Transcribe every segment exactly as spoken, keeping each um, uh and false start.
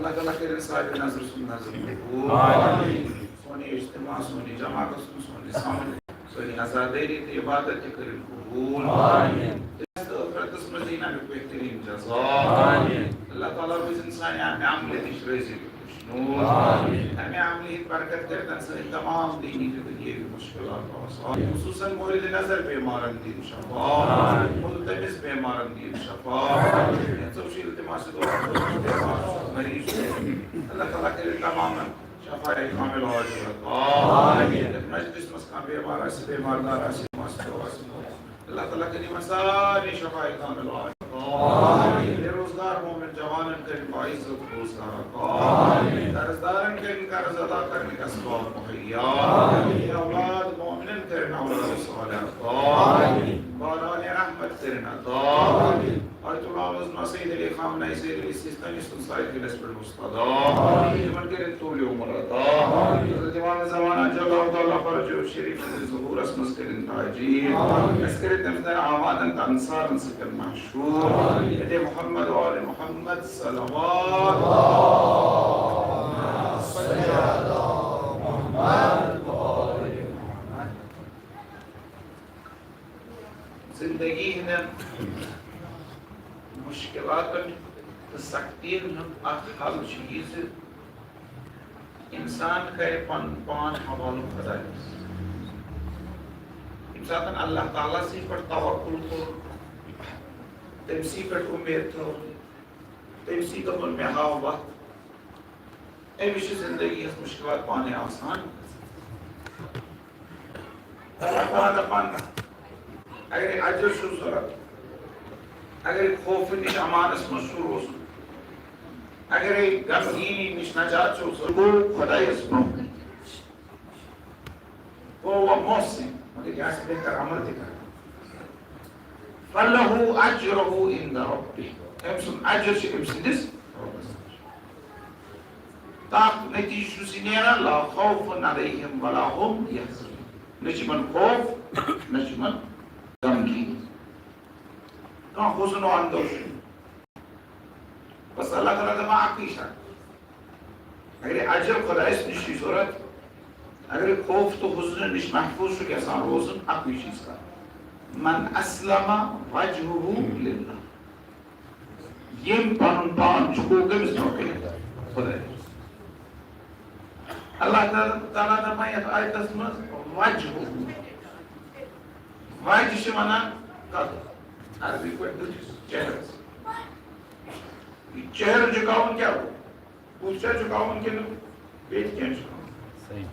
اللہ تعالیٰ کٔرِن سارے نظر سُنٛد نظر قبول۔ آمین۔ سون یہِ اجتماع، سون یہِ جماعت، سون یہِ سمجھ، سٲنۍ عزادٲری تہٕ عبادت تہِ کٔرِن قبول۔ آمین۔ دُنیاہَس تہٕ ٲخرتَس منٛز دِیِن اَمیُک بہتریٖن جزا۔ آمین۔ اللہ تعالیٰ روٗزِن سانہِ اَمہِ عملہِ نِش رٲضی تہٕ خوشنود۔ آمین۔ اَمہِ عملہِ ہِنٛدۍ برکت کٔرِتھ سٲنۍ تمام دینی تہٕ دُنیٲوی مُشکلات آسان۔ خصوٗصاً مورد نظر بیمارن دِیِن شفا۔ آمین۔ ملتمس بیمارن دِیِن شفا۔ آمین۔ یَتھ سۭتۍ چھُ التماس دُعا کوٚرمُت، مریض چھُ۔ اللہ تعالیٰ کٔرِن تمامن شفاء کاملہ عاجلہ عطا۔ آمین۔ یتھ مجلس منٛز کانٛہہ بیمار آسہِ، بیمار دار آسہِ، مست آسہِ، اللہ تعالیٰ کٔرِن یِمن سارنٕے شفاء کاملہ عاجلہ عطا۔ آمین۔ بے روزگار مومن جوانن کٔرِن باعزت روزگار عطا۔ آمین۔ قرض دارن کٔرِن قرض ادا کرنٕکۍ اسباب مہیا۔ آمین۔ بے اولاد مومنن کٔرِن اولاد صالح عطا۔ آمین۔ باران رحمت کٔرِن عطا۔ آمین۔ آیت اللہ عظمہ سید علی خامنہ ای سید علی سیستانی سُنٛد سایہِ دِلس پٮ۪ٹھ مستدا۔ آمین۔ یِمن کٔرِن طول عمر عطا۔ آمین۔ حضرت امام زمانہ جل اللہ تعالیٰ فرجہ شریف سٕنٛدِس ظہورس منٛز کٔرِن تعجیل۔ آمین۔ اَسہِ کٔرِن تٔمۍ سٕنٛدٮ۪ن احوالن تہٕ انصارن سۭتۍ مشہوٗر۔ آمین۔ ییٚتہِ محمد و آل محمد صلوات۔ زندگی ہٕنٛدٮ۪ن مُشکِلاتن تہٕ سختین ہُنٛد اکھ حل چھُ یہِ زِ انسان کرِ پنُن پان حوالہٕ خۄدایس۔ ییٚمہِ ساتہٕ اللہ تعالیٰ سٕے پٮ۪ٹھ توکل کوٚر، تٔمۍ سٕے پٮ۪ٹھ اُمید تھٲو، تٔمۍ سٕے دوٚپُن، "مےٚ ہاو وَتھ"، أمِس چھِ زندگی ہٕنٛز مُشکِلات پانَے آسان۔ اللہ تعالیٰ دَپان، اگرے اجر چھُ ضروٗرت، اگرے خوفہٕ نِش امانس منٛز چھُ روزُن، اگرے غمگیٖنی نِش نجات چھُ ضروٗرت، گوٚو خۄدایس برونٛہہ کنہِ۔ گوٚو وۄنۍ محسن، مگر یہِ آسہِ بہتر عمل تہِ کران۔ فلہ اجرہ عند ربہ، أمۍ سُنٛد اجر چھُ أمۍ سٕنٛدِس رۄبس نِش۔ تَتھ نتیٖجہٕ چھُ سُہ نیران، لا خوف علیہم ولا هم یحزنون۔ نہ چھُ یِمن خوف، نہ چھُ یِمن غمگیٖنی۔ کانٛہہ حُزن و اندوشی۔ بس اللہ تعالیٰ دَپان اَکُے چھا۔ اگر اجر خۄدایس نِش چھُ ضروٗرت، اگر خوف تہٕ حُزنہٕ نِش محفوٗظ چھُ یَژھان روزُن، اَکُے چیٖز کَرُن۔ من اسلم وجهه لله۔ ییٚمۍ پنُن پان جُکو کٔمِس برونٛہہ کَنہِ؟ خۄدایَس۔ اللہ تعالیٰ، تعالیٰ دَپان یَتھ آیتَس منٛز، وجهه۔ وجه چھِ وَنان کَتھ؟ عربی پٲٹھۍ بٕتھِس، چہرَس۔ یہِ چہرٕ جُکاوُن کیٛاہ گوٚو؟ بُتھ چھا جُکاوُن کِنہٕ بیٚیہِ تہِ کینٛہہ چھُ؟ صحیح۔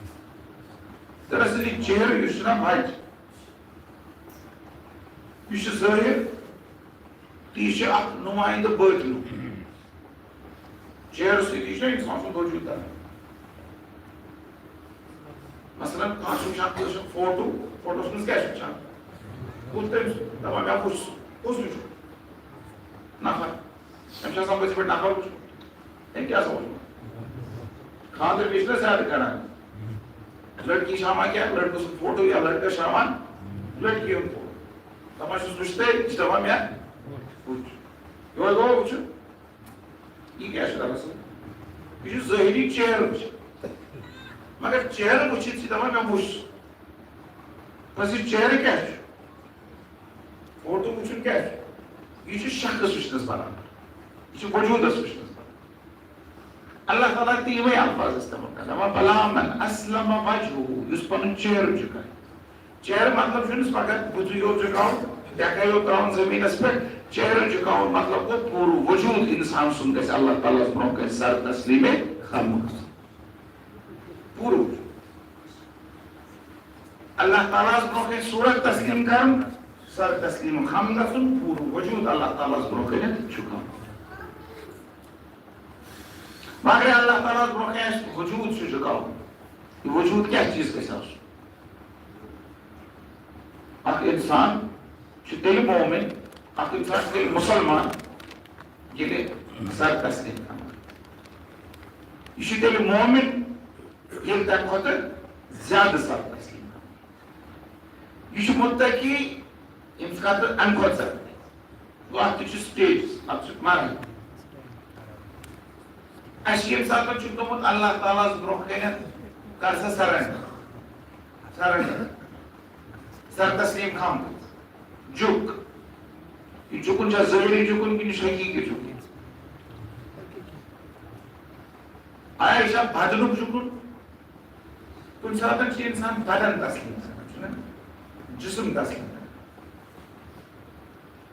دراصل یہِ چہرٕ یُس چھُنہ وجه، یہِ چھُ ظٲہِر تہٕ یہِ چھُ اکھ نُمایندٕ بٲطنُک۔ چہرٕ سۭتی چھُ اِنسان سُنٛد وجوٗد تران۔ مثلاً، کانٛہہ چھُ وٕچھان کٲنٛسہِ ہُنٛد فوٹو، فوٹوَس منٛز کیٛاہ چھُ وٕچھان؟ بُتھ تٔمِس، دَپان، "مےٚ وُچھ سُہ، کُس وٕچھُن؟ نفر۔" أمِس چھُ آسان پٔزۍ پٲٹھۍ نفر وٕچھمُت۔ أمۍ کیٛاہ سا ووٚنمُت؟ خانٛدر بیٚیہِ چھِنہ زیادٕ کران۔ لڑکی چھِ ہاوان کیٛاہ؟ لڑکہٕ سُنٛد فوٹو یا لڑکہٕ چھِ ہاوان لڑکی ہُنٛد فوٹو۔ دَپان چھُس، "وٕچھ تہٕ"، یہِ چھِ دَپان، "مےٚ وٕچھ۔" یِہوٚے گوٚو وٕچھُن۔ یہِ کیٛاہ چھُ دَپان سُہ؟ یہِ چھُ ظٲہری چہرٕ وٕچھُن۔ مگر چہرٕ وٕچھِتھ چھِ دَپان، "مےٚ وٕچھ سُہ۔" بَس یہِ چہرٕ کیٛاہ چھُ؟ فوٹو وٕچھُن کیٛاہ چھُ؟ یہِ چھُ شخص وٕچھنَس برابر۔ یہِ چھُ وجوٗدَس وٕچھنَس برابر۔ اللہ تعالیٰ تہِ یِمَے الفاظ استعمال کران۔ دَپان، "بلا من اسلم وجهه"، یُس پَنُن چہرٕ چھُ کران۔ چہرٕ مطلب چھُنہٕ فقط بُتھٕے یوت جُکاوُن، ڈٮ۪کَے یوت ترٛاوُن زٔمیٖنَس پٮ۪ٹھ۔ چہرٕ جُکاوُن مطلب گوٚو پوٗرٕ وجوٗد اِنسان سُنٛد گژھِ اللہ تعالیٰ ہَس برونٛہہ کَنہِ سر تسلیٖمِ خم گژھُن۔ پوٗرٕ وجوٗد۔ اللہ تعالیٰ ہَس برونٛہہ کَنہِ صوٗرت تسلیٖم کَرُن، سر تسلیٖمِ خم گژھُن، پوٗرٕ وجوٗد اللہ تعالیٰ ہَس برونٛہہ کَنہِ جُکاوُن۔ مگر اللہ تعالیٰ ہَس برونٛہہ کَنہِ اَسہِ وجوٗد چھُ جُکاوُن۔ یہِ وجوٗد کیٛاہ چیٖز گژھِ آسُن؟ اکھ اِنسان چھُ تیٚلہِ مومِن، اکھ اِنسان چھُ تیٚلہِ مُسلمان، ییٚلہِ سر تسلیٖم کران۔ یہِ چھُ تیٚلہِ مومِن، ییٚلہِ تَمہِ کھۄتہٕ زیادٕ سر تسلیٖم کران۔ یہِ چھُ مُتقی، ییٚمِس خٲطرٕ اَمہِ کھۄتہٕ زیادٕ۔ گوٚو، اَتھ تہِ چھُ stages، اَتھ چھُ مرحلہٕ۔ اَسہِ ییٚمہِ ساتہٕ چھُ گوٚمُت اللہ تعالیٰ ہَس برونٛہہ کَنٮ۪تھ، کر سا surrender۔ Surrender۔ سر تسلیم خم۔ جُک۔ یہِ جُکُن چھا ظٲہری جُکُن کِنہٕ یہِ چھُ حقیٖقی جُکُن؟ آیا یہِ چھا بدنُک جُکُن؟ کُنہِ ساتہٕ چھُ اِنسان بدن تسلیم کران، چھُنہ؟ جسم تسلیم کران۔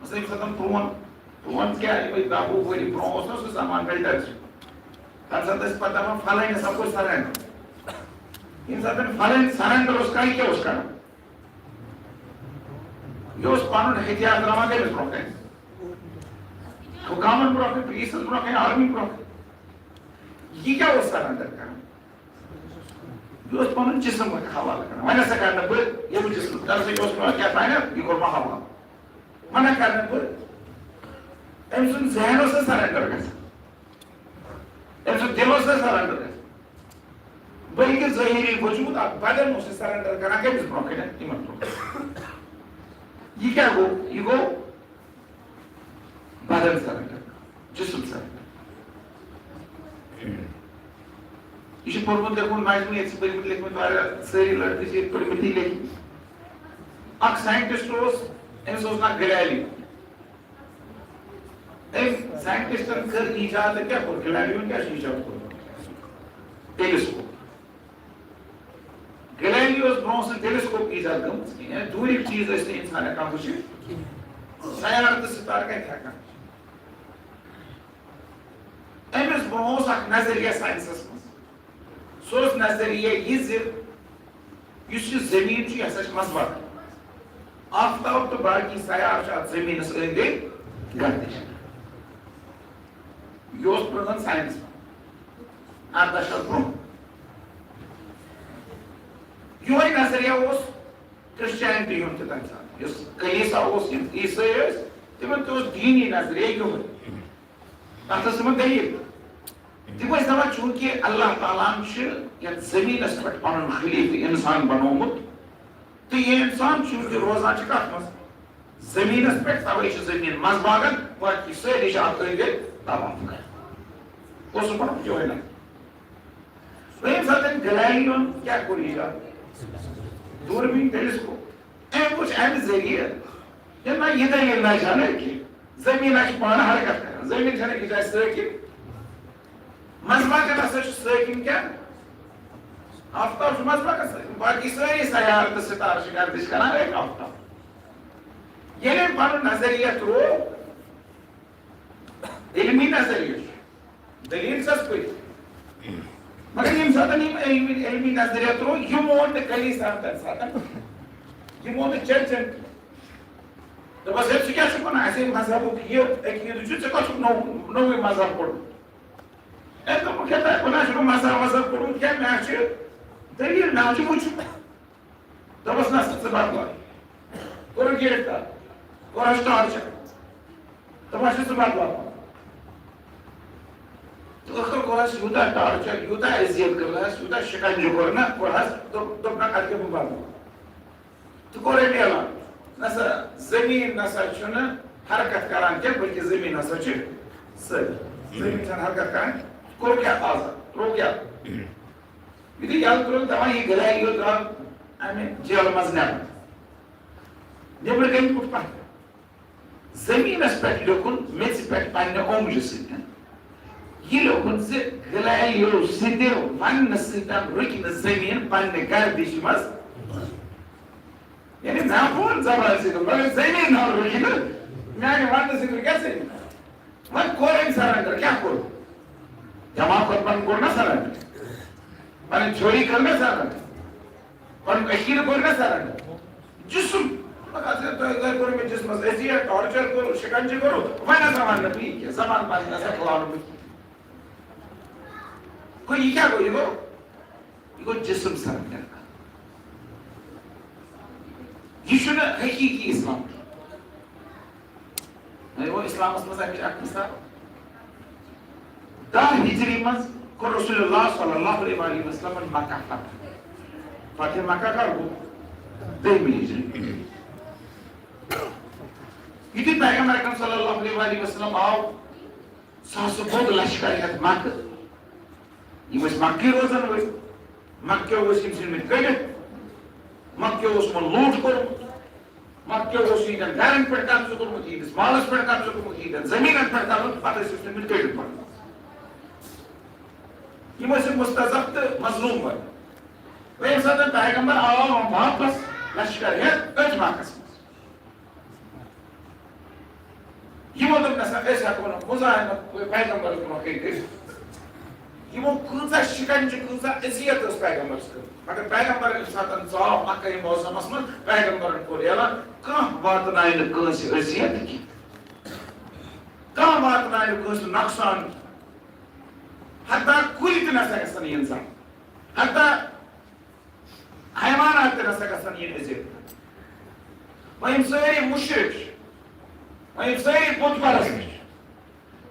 مثلاً ییٚمہِ ساتہٕ پرٛون، پرٛون کیٛاہ، یِمَے دَہ وُہ ؤری برٛونٛہہ اوس نہ سُہ زمانہٕ، مِلٹَر چھُ۔ تَمہِ ساتہٕ ٲسۍ پَتہٕ دَپان، "فلٲنِس ہا کوٚر surrender۔" ییٚمہِ ساتہٕ فلٲنۍ surrender اوس کران، یہِ کیٛاہ اوس کران؟ یہِ اوس پَنُن ہتھیار ترٛاوان کٔمِس برٛونٛہہ کَنہِ؟ حُکامَن برٛونٛہہ کَنہِ، پُلیٖسَس برٛونٛہہ کَنہِ، آرمی برٛونٛہہ کَنہِ۔ یہِ کیٛاہ اوس surrender کران؟ یہِ اوس پَنُن جسم حوالہٕ کران۔ وۄنۍ ہسا کرٕ نہٕ بہٕ ییٚمہِ جسمہٕ، تَمہِ سۭتۍ اوس مےٚ کیٛاہ تانٮ۪تھ یہِ کوٚرمُت حوالہٕ۔ وۄنۍ نہ کرٕ نہٕ بہٕ۔ أمۍ سُنٛد ذہن اوس نہٕ surrender گژھان۔ أمۍ سُنٛد دِل اوس نہٕ surrender گژھان۔ بلکہِ ظٲہری وجوٗد، اکھ بدن اوس یہِ surrender کران کٔمِس برٛونٛہہ کَنٮ۪تھ؟ تِمن برٛونٛہہ۔ یہِ کیٛاہ گوٚو؟ یہِ گوٚو بدن surrender، جسم surrender۔ یہِ چھُ پوٚرمُت لیوٚکھمُت مجموعہٕ، ییٚتہِ چھِ پٔرمٕتۍ لیکھمٕتۍ واریاہ، سٲری لڑکہٕ چھِ ییٚتہِ پٔرمٕتی لیکھمٕتۍ۔ اکھ scientist اوس، أمِس اوس ناو گلیلیو۔ أمۍ scientistن کٔر ایجاد، تہٕ کیٛاہ کوٚر گلیلیون؟ کیٛاہ چھُ ایجاد کوٚرمُت؟ Telescope۔ گلیلیوس برونٛہہ ٲس نہٕ telescope ایجاد گٔمٕژ کینٛہہ، دوٗرِکۍ چیٖز ٲسۍ نہٕ اِنسان ہٮ۪کان وٕچھِتھ، سیارٕ تہٕ سِتارٕ کَتہِ ہٮ۪کان وٕچھِتھ؟ أمِس برونٛہہ اوس اکھ نظریہ ساینسَس منٛز۔ سُہ اوس نظریہ یہِ زِ یُس یہِ زٔمیٖن چھُ، یہِ ہسا چھُ منٛزباگ۔ آفتاب تہٕ باقی سیارٕ چھِ اَتھ زٔمیٖنَس أنٛدۍ أنٛدۍ گردش۔ یہِ اوس پرٛٲنۍ ساینس۔ اَرداہ شیٚتھ برونٛہہ۔ یِہوٚے نظریہ اوس کرسچینٹی ہُنٛد تہِ تَمہِ ساتہٕ۔ یُس کلیسا اوس، یِم عیسٲے ٲسۍ، تِمن تہِ اوس دیٖنی نظریہ یِہوٚے۔ تَتھ ٲس تِمن دٔلیٖل۔ تِم ٲسۍ دَپان، چوٗنٛکہِ اللہ تعالیٰ ہَن چھُ یَتھ زٔمیٖنَس پٮ۪ٹھ پَنُن خلیٖفہٕ اِنسان بَنومُت، تہٕ یہِ اِنسان چوٗنٛکہِ روزان چھُ کَتھ منٛز؟ زٔمیٖنَس پٮ۪ٹھ، تَوَے چھُ زٔمیٖن منٛزباگَن، باقٕے سٲری چھِ اَتھ أنٛدۍ أنٛدۍ طواف کران۔ اوسُکھ وَنان یِہوٚے نظر۔ دوٚیِم ساتہٕ گلیلیون کیٛاہ کوٚر ایجاد؟ دوٗربیٖن، telescope۔ أمۍ وٕچھ اَمہِ ذٔریعہٕ، یہِ نہ، یہِ دٔلیٖل نہ چھَنہٕ کینٛہہ۔ زٔمیٖن ہا چھِ پانہٕ حرکت کران۔ زٔمیٖن چھَنہٕ أکِس جایہِ سٲکِن۔ منٛزباگَن ہسا چھُ سٲکِن کیٛاہ؟ آفتاب چھُ منٛزباگَس سۭتۍ۔ باقٕے سٲری سیارٕ تہٕ سِتارٕ چھِ گردش کران أتھۍ آفتاب۔ ییٚلہِ أمۍ پَنُن نظریہ ترٛوو، علمی نظریہ چھُ، دٔلیٖل چھَس پٔتۍ۔ مگر ییٚمہِ ساتہٕ یِم علمی، علمی نظریہ ترٛوو، یِم ووت نہٕ کلیساہَن تَمہِ ساتہٕ۔ یِم ووت نہٕ چرچن۔ دوٚپمَس، "ہے، ژٕ کیٛاہ چھُکھ وَنان؟ اَسہِ ہے مذہبُک یہِ عقیٖدٕ چھُ، ژےٚ کَتھ چھُکھ نوٚو، نوٚوُے مذہب کوٚڑمُت؟" ہے، دوٚپُکھ، "ہے، تۄہہِ، بہٕ نہ چھُس نہٕ مذہب وذہب کوٚڑمُت کینٛہہ، مےٚ چھِ دٔلیٖل، مےٚ چھُ وٕچھُن۔" دوٚپمَس، "نہ سا، ژٕ بدلاو۔" کوٚرُن گرفتار، کوٚرہَس ٹارچر۔ دوٚپمَس، "چھُ ژٕ بدلاو۔" تہٕ ٲخٕر کوٚرہَس یوٗتاہ ٹارچر، یوٗتاہ اذیت کٔرہَس، یوٗتاہ شِکنجہِ کوٚرنَس، کوٚرہَس، دوٚپ، دوٚپ، "نہ، اَدٕ کیٛاہ بہٕ بدلاو۔" تہٕ کوٚر أمۍ اعلان، نہ سا، زٔمیٖن نہ سا چھُنہٕ حرکت کران کینٛہہ، بلکہِ زٔمیٖن ہسا چھِ سٲری۔ زٔمیٖن چھَنہٕ حرکت کران۔ کوٚر کیٛاہ آز؟ ترٛوو کیٛاہ؟ یُتھُے یَلہٕ ترٛوو، دَپان، یہِ گلیلیو درٛاو اَمہِ جیلہٕ منٛز نٮ۪بر۔ نٮ۪برٕ کَنہِ کُٹھ پَتھر۔ زٔمیٖنَس پٮ۪ٹھ لیوٚکھُن میٚژِ پٮ۪ٹھ پنٛنہِ اونٛگجہِ سۭتۍ۔ یہِ لیوٚکھُن زِ گلیلیو سٕنٛدِ وننہٕ سۭتۍ رُکہِ نہٕ زٔمیٖن پنٛنہِ گردِش منٛز۔ یعنی مےٚ ووٚن زبان سۭتۍ، مگر زٔمیٖن ہا رُکہِ نہٕ۔ میٛانہِ وننہٕ سۭتۍ رُکیٛا زٔمیٖن؟ وۄنۍ کوٚر أمۍ surrender، کیٛاہ کوٚر؟ دٮ۪ماغ کوٚر پَنُن، کوٚر نہ surrender؟ پَنٕنۍ theory کٔر نہ surrender؟ پَنُن عقیٖدٕ کوٚر نہ surrender؟ جسم۔ مگر اَتھ چھِ تۄہہِ، تۄہہِ کوٚر مےٚ جسمَس اذیت، ٹارچر کوٚر، شِکنجہِ کوٚرُو، وۄنۍ نہ سا وَنہٕ نہٕ بہٕ یہِ کینٛہہ، زبان پَنٕنۍ نہ سا کھُلاونہٕ بہٕ کینٛہہ۔ گوٚو یہِ کیٛاہ گوٚو؟ یہِ گوٚو، یہِ گوٚو جسم surrender کرُن۔ یہِ چھُنہٕ حقیٖقی اسلام۔ وۄنۍ گوٚو اسلامس منٛز اَمِچ اکھ مثال۔ دَہ ہجری منٛز کوٚر رسول اللہ صلی اللہ علیہ وآلہ وسلمن مکہ فتح۔ فتح مکہ کر گوٚو؟ دٔہمہِ ہجری۔ یُتھُے پیغمبر اکرم صلی اللہ علیہ وآلہ وسلم آو، سُہ ہسا بوٚد لشکر ہٮ۪تھ مکہ۔ یِم ٲسۍ مکہِ روزن وٲلۍ، مکہِ اوس یِم ژھٕنمٕتۍ کٔڑِتھ، مکہِ اوس یِمن لوٗٹھ کوٚرمُت، مکہِ اوس یِہنٛدٮ۪ن گرن پٮ۪ٹھ قبضہٕ کوٚرمُت، یِہنٛدِس مالس پٮ۪ٹھ قبضہٕ کوٚرمُت، یِہنٛدٮ۪ن زٔمیٖنن پٮ۪ٹھ قبضہٕ، پتہٕ ٲسۍ یِم ژھٕنمٕتۍ کٔڑِتھ پتہٕ۔ یِم ٲسۍ مستضعف تہٕ مظلوم پتہٕ۔ وۄنۍ ییٚمہِ ساتہٕ پیغمبر آو واپس لشکر ہٮ۪تھ أتھۍ مکس منٛز۔ یِمو دوٚپ، نہ سا، أسۍ ہٮ۪کو نہٕ مزاحمت پیغمبرس برونٛہہ کَنہِ کٔرِتھ۔ یِمو کۭژاہ شِکنجہِ، کۭژاہ اذیت ٲس پیغمبرس کٔرمٕژ۔ مگر پیغمبر ییٚمہِ ساتہٕ ژاو مکہ معظمس منٛز، پیغمبرن کوٚر اعلان، کانٛہہ واتنایہِ نہٕ کٲنٛسہِ اذیت کینٛہہ، کانٛہہ واتنایہِ نہٕ کٲنٛسہِ نۄقصان کینٛہہ۔ حتیٰ کُلۍ تہِ نہ سا گژھن یِن زنگ، حتیٰ حیوانات تہِ نہ سا گژھن یِن اذیت۔ وۄنۍ یِم سٲری مُشرِک چھِ، وۄنۍ یِم سٲری بُت پرست چھِ،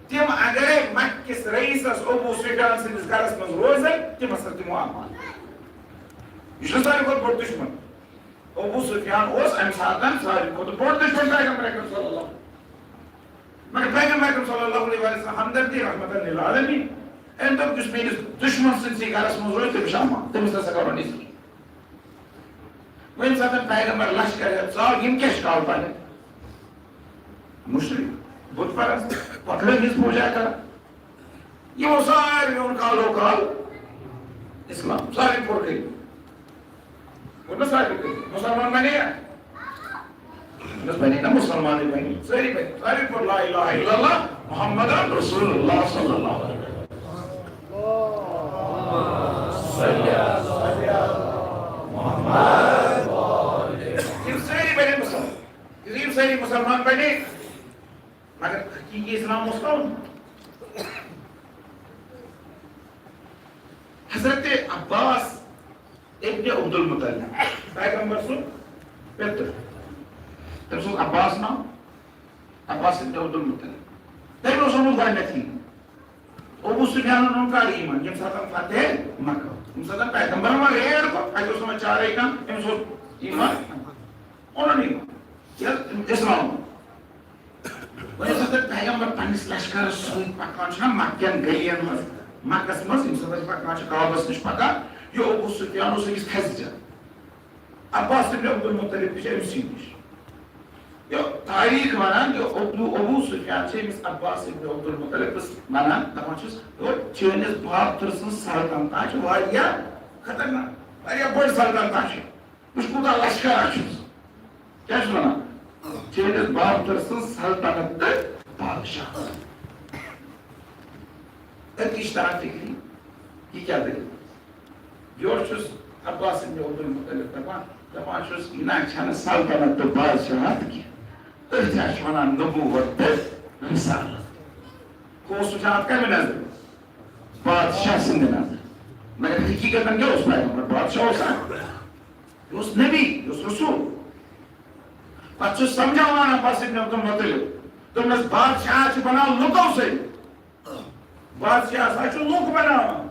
تِم اگرے مکہ کِس رئیسس ابو سفیان سٕنٛدِس گرس منٛز روزن، تِم ہسا دِمو امان۔ یہِ چھُ ساروی کھۄتہٕ بوٚڑ دُشمن۔ ابو سفیان اوس امہِ ساتن ساروی کھۄتہٕ بوٚڑ دُشمن پیغمبر اکرم صلی اللہ علیہ وسلم۔ مگر پیغمبر اکرم صلی اللہ علیہ وسلم ہمدردی رحمت للعالمین۔ أمۍ دوٚپ، یُس میٲنِس دُشمن سٕنٛدسٕے گرس منٛز روزِ، تٔمِس چھُ امان، تٔمِس نہ سا کرو نہٕ أسۍ کینٛہہ۔ وۄنۍ ییٚمہِ ساتہٕ پیغمبر لشکر ہٮ۪تھ ژاو، یِم کیٛاہ چھِ کالہٕ پنٕنۍ؟ مُشرِک، بُت پرست، پۄتلن ہٕنٛز پوٗجا کران۔ یِمو ساروِیو اوٚن کالو کال اسلام، ساروی پوٚر کٔرِتھ۔ ووٚن نہ ساروی کٔرِتھ، مُسلمان بنے یا؟ دوٚپنَس، بنے نہ، مُسلمانٕے بنے، سٲری بنے، ساروی پوٚر لا الہ الا اللہ محمد رسول اللہ صلی اللہ علیہ وسلم۔ یِم سٲری بنے مُسلمان۔ یُتھُے یِم سٲری مُسلمان بنے، مگر حقیٖقی اسلام اوس کَم۔ حضرت عباس ابن عبدالمطلب، پیغمبر سُنٛد پِتُر، تٔمِس اوس عباس ناو، عباس ابن عبدالمطلب۔ تٔمۍ اوس اوٚنمُت گۄڈٕنیتھٕے۔ ابو سفیانن اوٚن کر ایمان؟ ییٚمہِ ساتہٕ فتح مکہ، ییٚمہِ ساتہٕ پیغمبرن وۄنۍ ریڈ کوٚر، اَتہِ اوس نہٕ وۄنۍ چارے کانٛہہ، أمِس اوس ایمان اوٚنُن، ایمان، یہِ اسلام۔ وۄنۍ ییٚمہِ ساتہٕ پیغمبر پننِس لشکرس سۭتۍ پکان چھُ نا مکہ کٮ۪ن گلیَن منٛز، مکس منٛز، ییٚمہِ ساتہٕ أسۍ پکان چھِ، کعبس نِش پکان، یہِ ابو سفیان اوس أمِس کھسہِ جان۔ عباس ابن عبدالمطلب تہِ چھُ أمۍ سٕے نِش۔ یہِ تاریخ ونان، یہِ ابو، ابو سفیان چھُ أمِس عباس ابن عبدالمطلبس ونان، دپان چھُس، "یور چٲنِس بابتھٕر سٕنٛز سلطنت چھِ واریاہ خطرناک، واریاہ بٔڑ سلطنت چھِ۔ وٕچھ کوٗتاہ لشکر چھُس۔" کیٛاہ چھُس ونان؟ "چٲنِس بابتھٕر سٕنٛز سلطنت تہٕ بادشاہ۔" أتی چھِ تران فکرِ، یہِ کیٛاہ دٔلیٖل؟ یورٕ چھُس عباس ابن عبدالمطلب دپان، دپان چھُس، یہِ نہ چھنہٕ سلطنت تہٕ بادشاہت کینٛہہ، أتھۍ ہا چھِ ونان نبوت تہٕ رسالت۔ ہُہ اوس وٕچھان اتھ کمہِ نظرِ؟ بادشاہ سٕنٛدِ نظرِ۔ مگر حقیقتن کیٛاہ اوس پیغمبر؟ بادشاہ اوس اکھ، یہِ اوس نبی، یہِ اوس رسول۔ پتہٕ چھُس سمجھاوان عباس ابن عبدالمطلب، دوٚپنس، بادشاہ چھُ بنان لُکو سۭتۍ۔ بادشاہ ہسا چھُ لوٗکھ بناوان،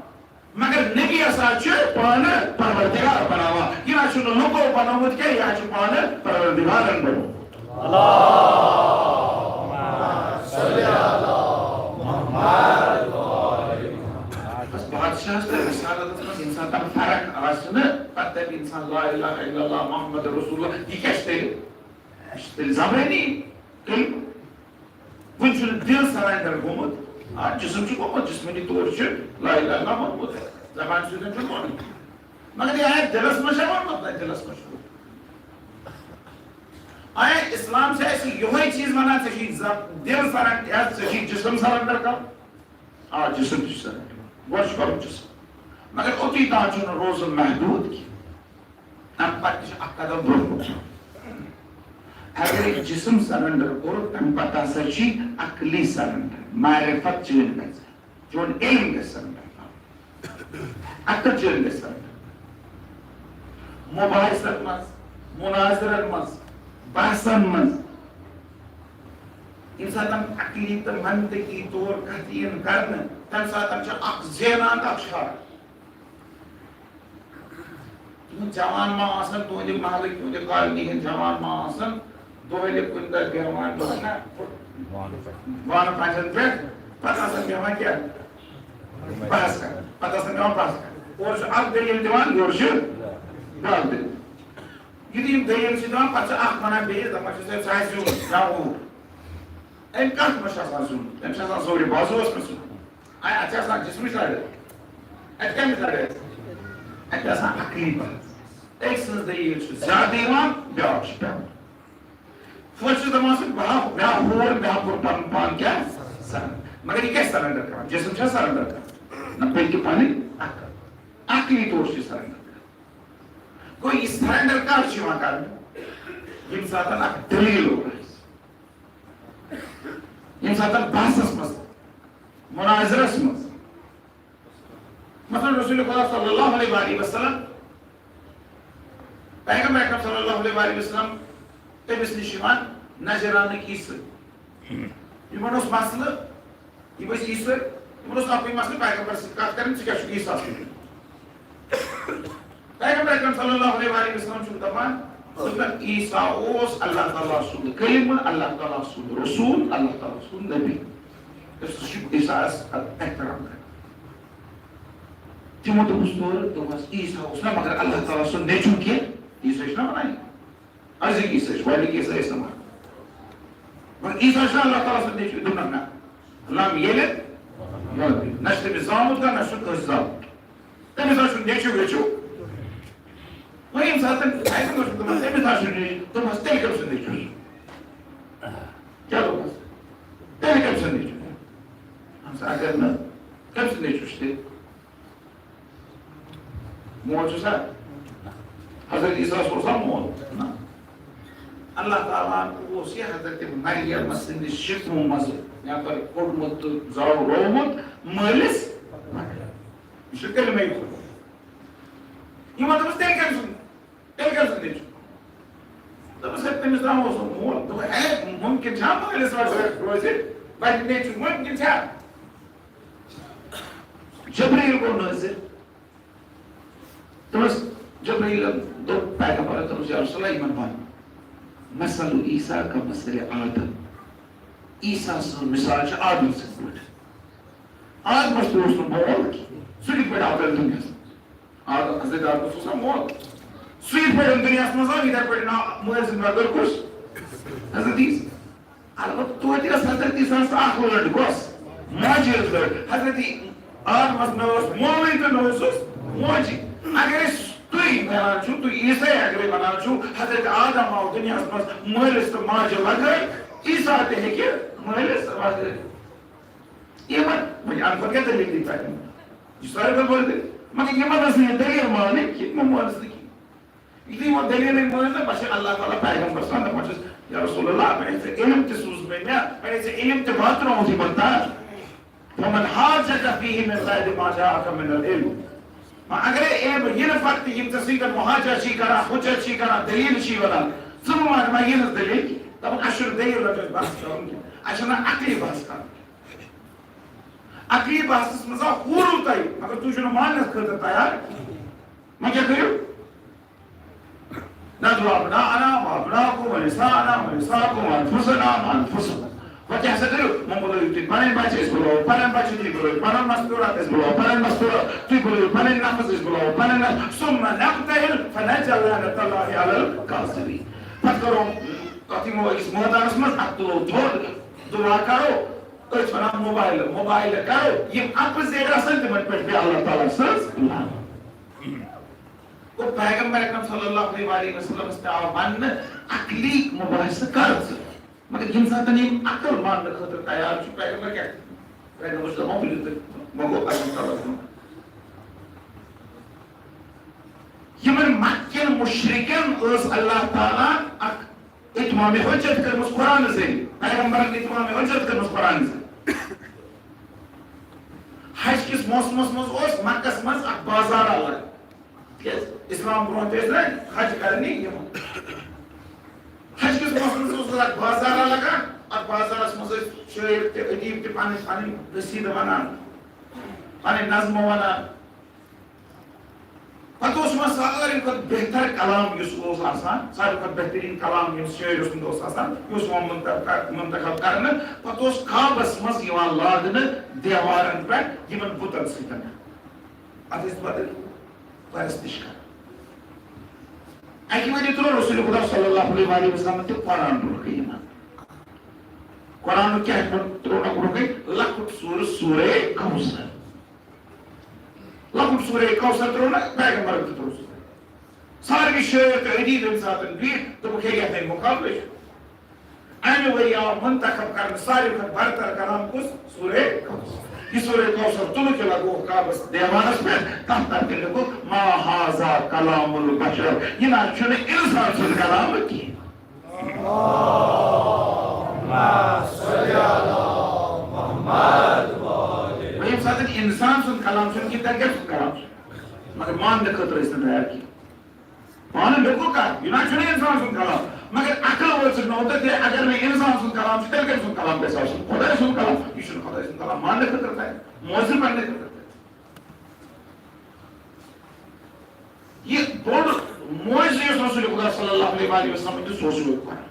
مگر نبی ہسا چھُ پانہٕ پروردگار بناوان۔ یہِ نہ چھُنہٕ لوٗکو بنومُت کینٛہہ، یہِ حظ چھُ پانہٕ پروردگارن بنومُت۔ بس بادشاہس تہٕ رسالتس منٛز ییٚمہِ ساتہٕ فرق آسہِ نہٕ، پتہٕ دپہِ انسان لا الہ الا اللہ محمد رسول اللہ، یہِ کیٛاہ چھُ تیٚلہِ؟ یہِ چھُ تیٚلہِ زبٲنی کلمہٕ۔ وُنہِ چھُنہٕ دِل سرینڈر گوٚمُت۔ آ، جسم چھُ گوٚمُت، جسمٲنی طور چھُ لا الہ الا اللہ ووٚنمُت، زبان سۭتۍ چھُ ووٚنمُت۔ مگر یہِ آیا دِلس منٛز چھا ووٚنمُت؟ نہ، دِلس منٛز چھُ ووٚنمُت۔ آیا اسلام چھُ اَسہِ یِہوٚے چیٖز وَنان، ژےٚ چھُے زب-، دِل سرینڈر، یا ژےٚ چھُے جسم سرینڈر کَرُن؟ آ، جسم تہِ چھُ سرینڈر۔ گۄڈٕ چھُ کَرُن جسم۔ مگر اوٚتُے تام چھُنہٕ روزُن محدوٗد کینٛہہ۔ تَمہِ پَتہٕ تہِ چھُ اَکھ قدم برٛونٛہہ کُن۔ اگر أسۍ جسم سرنڈر کوٚر، تَمہِ پَتہٕ ہسا چھِ عقلی سرنڈر، معرفت چٲنۍ گژھِ، چون علم گژھِ سرنڈر۔ عقل چٲنۍ گژھِ سرنڈر۔ مباحثن منٛز، مناظرن منٛز، بحثن منٛز، ییٚمہِ ساتہٕ عقلی تہٕ منطقی طور کتھٕ یِن کرنہٕ، تَمہِ ساتہٕ چھُ اکھ زینان تہٕ اکھ چھُ ہاران۔ تُہُنٛد جوان ما آسن، تُہُنٛدِ محلٕکۍ، تُہُنٛدِ کالنی ہٕنٛدۍ جوان ما آسن، دۄہلہِ کُنہِ دۄہ بیٚہوان، دۄہلہِ وانہٕ پنجن پٮ۪ٹھ، پتہٕ آسن بیٚہوان کیٛاہ؟ بحث کران۔ پتہٕ آسان پٮ۪وان پَژھ کَرٕنۍ۔ اورٕ چھُ اَکھ دٔلیٖل دِوان، یورٕ چھُ بیٛاکھ دٔلیٖل۔ یُتھُے یِم دٔلیٖل چھِ دِوان، پَتہٕ چھُ اَکھ وَنان بیٚیِس، دَپان چھُس، "ہے، ژٕ آسہِ زیوٗٹھ، مےٚ آو اوٗر۔" أمۍ کَتھ منٛز چھُ آسان زیوٗٹھ؟ أمۍ چھُ آسان زورِ بازُوَس منٛز زیوٗٹھ۔ اَ-، اَتہِ چھِ آسان جسمٕچ لڑٲے۔ اَتہِ کَمِچ لڑٲے؟ اَتہِ چھِ آسان عقلی بحث۔ أکۍ سٕنٛز دٔلیٖل چھِ زیادٕ یِوان، بیٛاکھ چھِ پٮ۪وان۔ فوج چھُ دَپان، "سُہ بہٕ ہا، مےٚ ہا ہور، مےٚ ہا کوٚر پَنُن پان کیٛاہ؟ سرنڈر۔" مگر یہِ کیٛاہ سرنڈر کران؟ جسم چھا سرنڈر کران؟ نہ، بلکہِ پَنٕنۍ عقل۔ عقلی طور چھُ یہِ سرنڈر کران۔ گوٚو، یہِ سرنڈر کر چھُ یِوان کرنہٕ؟ ییٚمہِ ساتہٕ اکھ دٔلیٖل اوس، ییٚمہِ ساتہٕ بحثس منٛز، مناظرس منٛز، مثلاً رسول خدا صلی اللہ علیہ وآلہ وسلم، پیغمبر اکرم صلی اللہ علیہ وآلہ وسلم، تٔمِس نِش یِوان نجرانٕکۍ عیسٲے۔ یِمن اوس مسلہٕ، یِم ٲسۍ عیسٲے، یِمن اوس اَکُے مسلہٕ، پیغمبر سۭتۍ کَتھ کَرٕنۍ، ژٕ کیٛاہ چھُکھ عیسیٰ سۭتۍ؟ پیغمبر اکرم صلی اللہ علیہ وآلہ وسلم چھُکھ دَپان، دوٚپُن، عیسیٰ اوس اللہ تعالیٰ سُنٛد کلمہٕ، اللہ تعالیٰ سُنٛد رسول، اللہ تعالیٰ سُنٛد نبی۔ تہٕ سُہ چھُ عیسیٰ ہس احترام کران۔ تِمو دوٚپُس تورٕ، دوٚپمَس، عیسیٰ اوس نہ مگر اللہ تعالیٰ سُنٛد نیٚچوٗ کینٛہہ، عیسیٰ چھُنہ وَنان یہِ۔ أزِکۍ عیسیٰ چھِ، گۄڈٕنِکۍ عیسیٰ ٲسۍ نہٕ مانان۔ مگر عیسیٰ چھُنہ اللہ تعالیٰ سُنٛد نیٚچوٗ، دوٚپُن نہ۔ لم یلد ولم یولد۔ نہ چھُ تٔمِس زامُت کانٛہہ، نہ چھُ کٲنٛسہِ زامُت۔ تٔمِس حظ چھُ نیٚچوٗ ویٚچوٗ۔ وۄنۍ ییٚمہِ ساتہٕ تٔمۍ اَتہِ اوس دوٚپمَس، تٔمِس حظ چھُ نیٚچوٗ۔ دوٚپمَس، تیٚلہِ کٔمۍ سُنٛد نیٚچوٗ چھُ؟ کیٛاہ دوٚپمَس؟ تیٚلہِ کٔمۍ سُنٛد نیٚچوٗ چھُ؟ اَہَن سا، اگر نہٕ، کٔمۍ سُنٛد نیٚچوٗ چھُ تیٚلہِ؟ مول چھُ سا؟ حضرت عیسیٰ اوس سا مول؟ نہ۔ اللہ تعالیٰ ہن اوس یہِ حضرت مریم سٕنٛدِ شِکمہٕ منٛزٕ نٮ۪بر کوٚڑمُت تہٕ زاو روومُت مٲلِس۔ یہِ چھُ کلمَے خدا۔ یِمو دوٚپُس، "تیٚلہِ کٔمۍ سُنٛد؟ تیٚلہِ کٔمۍ سُنٛد نیٚچوٗ؟" دوٚپُس، "ہے، تٔمِس تام اوس نہٕ مول۔" دوٚپُن، "ہے، مُمکِن چھا مٲلِس وَغٲر روزِ پنٛنہِ نیٚچوٗ؟ مُمکِن چھا؟" جبریٖل گوٚو نٲزِل۔ دوٚپُس، جبریٖلن دوٚپ پیغمبرس، دوٚپُس، "یا رسول اللہ، یِمن وَن، مثل عیسیٰ کمثل آدم۔ عیسیٰ سٕنٛز مثال چھِ آدم سٕنٛدۍ پٲٹھۍ۔ آدمس تہِ اوس نہٕ مول کِہیٖنۍ۔ سُہ کِتھ پٲٹھۍ آو تیٚلہِ دُنیاہس منٛز؟ آدم، حضرت آدمس اوس نہ مول۔ سُہ یِتھ پٲٹھۍ دُنیاہس منٛز آو، یِتھے پٲٹھۍ نہ مٲلۍ سٕنٛدۍ بغٲر کُس؟ حضرت عیسیٰ۔ البتہٕ توتہِ ٲس حضرت عیسیٰ ہس اکھ لٔڑ، کۄس؟ ماجہِ ہٕنٛز لٔڑ۔ حضرت آدمس نہ اوس مولٕے تہٕ نہ اوسُس موجہِ۔ اگر أسۍ تُہۍ ونان چھِو، تُہۍ عیسٲے اگرے ونان چھِو، حضرت آدم آو دُنیاہس منٛز مٲلِس تہٕ ماجہِ بغٲر، عیسیٰ تہِ ہیٚکہِ مٲلِس بغٲر۔ یِمن، وۄنۍ اَمہِ کھۄتہٕ کیٛاہ دٔلیٖل دی تۄہہِ؟ یہِ چھُ ساروی کھۄتہٕ بٔڑ دٔلیٖل۔ مگر یِمن ٲس نہٕ یہِ دٔلیٖل مانٕنۍ کینٛہہ، یِمو مٲنٕس نہٕ کینٛہہ۔ یُتھُے یِمو دٔلیٖلٕے مٲنۍ نہٕ، پَتہٕ چھِ اللہ تعالیٰ پیغمبر سان دَپان چھِس، "یا رسول اللہ، بَنے ژےٚ علم تہِ سوٗز مےٚ، مےٚ بَنے ژےٚ علم تہِ واتنووُتھ یِمن تام۔ فمن حاجك فيه من بعد ما جاءك من العلم۔" وۄنۍ اگرے علم یِنہٕ پتہٕ تہِ یِم ژےٚ سۭتۍ محاجہ چھی کران، حجت چھی کران، دٔلیٖل چھی وَنان، ژٕ مہٕ وَن، وۄنۍ یِنَس دٔلیٖل کینٛہہ۔ دَپُن، اَسہِ چھُنہٕ دٔلیٖل رَٹنَس بحث کَرُن کینٛہہ، اَسہِ چھُنہٕ عقلی بحث کَرُن۔ عقلی بحثس منٛز آو ہورُو تۄہہِ، مگر تُہۍ چھِو نہٕ ماننس خٲطرٕ تیار۔ وۄنۍ کیٛاہ کٔرِو؟ ندعو ابناءنا وابناءکم ونساءنا ونساءکم وانفسنا وانفسکم۔ وۄنۍ کیٛاہ سا کٔرِو؟ وۄنۍ بُلٲیِو تُہۍ پنٕنۍ بچہِ، أسۍ بُلاوو پنٕنۍ بچہِ، تُہۍ بُلٲیِو پنُن مستورات، أسۍ بُلاوو پنٕنۍ مستورات، تُہۍ بُلٲیِو پنٕنۍ نفس، أسۍ بُلاوو پنٕنۍ نفس۔ ثم نبتهل فنجعل لعنة الله على الكاذبين۔ پتہٕ کرو تتھ یِمو أکِس مٲدانس منٛز، اتھ تُلو تھوٚد، دُعا کرو، أتھۍ ونان موبایل، موبایل کرو، یِم اپزیٹ آسن، تِمن پٮ۪ٹھ پیٚیہِ اللہ تعالیٰ سٕنٛز لعنت۔ گوٚو، پیغمبر اکرم صلی اللہ علیہ وآلہ وسلمس تہِ آو وننہٕ، عقلی مباحثہٕ کر ژٕ۔ مگر ییٚمہِ ساتہٕ یِم عقل ماننہٕ خٲطرٕ تیار چھُ، پیغمبر کیٛاہ؟ پیغمبر چھُ دَپان، ؤلِو تُہۍ، وۄنۍ گوٚو عقل تَوَے۔ یِمن مکہ کٮ۪ن مُشرِکن ٲس اللہ تعالیٰ اکھ اتمام حجت کٔرمٕژ قرآن ذٔریعہٕ، پیغمبرن اتمام حجت کٔرمٕژ قرآن ذٔریعہٕ۔ حج کِس موسمس منٛز اوس مکس منٛز اکھ بازار الگ، تِکیٛازِ اسلام برونٛہہ تہِ ٲسۍ نہ حج کرنہِ یِوان۔ حج کِس موسمس منٛز اوس اکھ بازار لگان، اتھ بازارس منٛز ٲسۍ شٲعر تہِ، ادیٖب تہِ پنٕنۍ پنٕنۍ قصیدٕ ونان، پنٕنۍ نظمہٕ ونان۔ پتہٕ اوس یِوان ساروی کھۄتہٕ بہتر کلام یُس اوس آسان، ساروی کھۄتہٕ بہتریٖن کلام یُس شٲعرٕ سُنٛد اوس آسان، یہِ اوس یِوان منتخب کر-، منتخب کرنہٕ۔ پتہٕ اوس خوابس منٛز یِوان لاگنہٕ دیوارن پٮ۪ٹھ یِمن بُتن سۭتۍ۔ اتھ ٲسۍ پتہٕ پرستش کران۔ اکہِ ؤری ترٛوو رسول خدا صلی اللہ علیہ وآلہ وسلم تہِ قرآن برونٛہہ کُن یِمن۔ قرآنُک کیٛاہ ترٛوو، ترٛوونکھ برونٛہہ کُن؟ لۄکُٹ سورہ، سورہ کوثر۔ لۄکُٹ سورہ کوثر ترٛوو نہ پیغمبرن تہِ ترٛوو سورہ۔ ساروی شٲعر تہٕ ادیب ییٚمہِ ساتہٕ بیٖٹھۍ، دوٚپُکھ، ہے، یتھ ہے مقابلے چھُ۔ امہِ ؤری آو منتخب کرنہٕ ساروی کھۄتہٕ برتر کلام کُس؟ سورہ کوثر۔ یہِ سورہ کوثر تُلُکھ، یہِ لگووُکھ کعبس دیوانس پٮ۪ٹھ، تتھ پٮ۪ٹھ تہِ لیوٚکھُکھ، ما ھذا کلام البشر، یہِ نہ حظ چھُنہٕ انسان سُنٛد کلام کینٛہہ۔ وۄنۍ ییٚمہِ ساتہٕ انسان سُنٛد کلام چھُنہٕ کینٛہہ، تیٚلہِ کیٛاہ چھُ کلام؟ مگر ماننہٕ خٲطرٕ ٲسۍ نہٕ تیار کینٛہہ۔ پانہٕ لیوٚکھُکھ کتھ، یہِ نہ چھُنہٕ انسان سُنٛد کلام، مگر عقل وٲژٕکھ نہٕ اوترٕ تہِ، اگر نہٕ انسان سُنٛد کلام چھُ، تیٚلہِ کٔمۍ سُنٛد کلام گژھِ آسُن؟ خۄداے سُنٛد کلام۔ یہِ چھُنہٕ خۄداے سُنٛد کلام ماننہٕ خٲطرٕ تیار، معجزٕ پرنہٕ خٲطرٕ تیار۔ یہِ بوٚڑ معجزٕ یُس رسول خدا صلی اللہ علیہ وآلہ وسلم دیُت، سُہ اوس یِہوٚے قرآن۔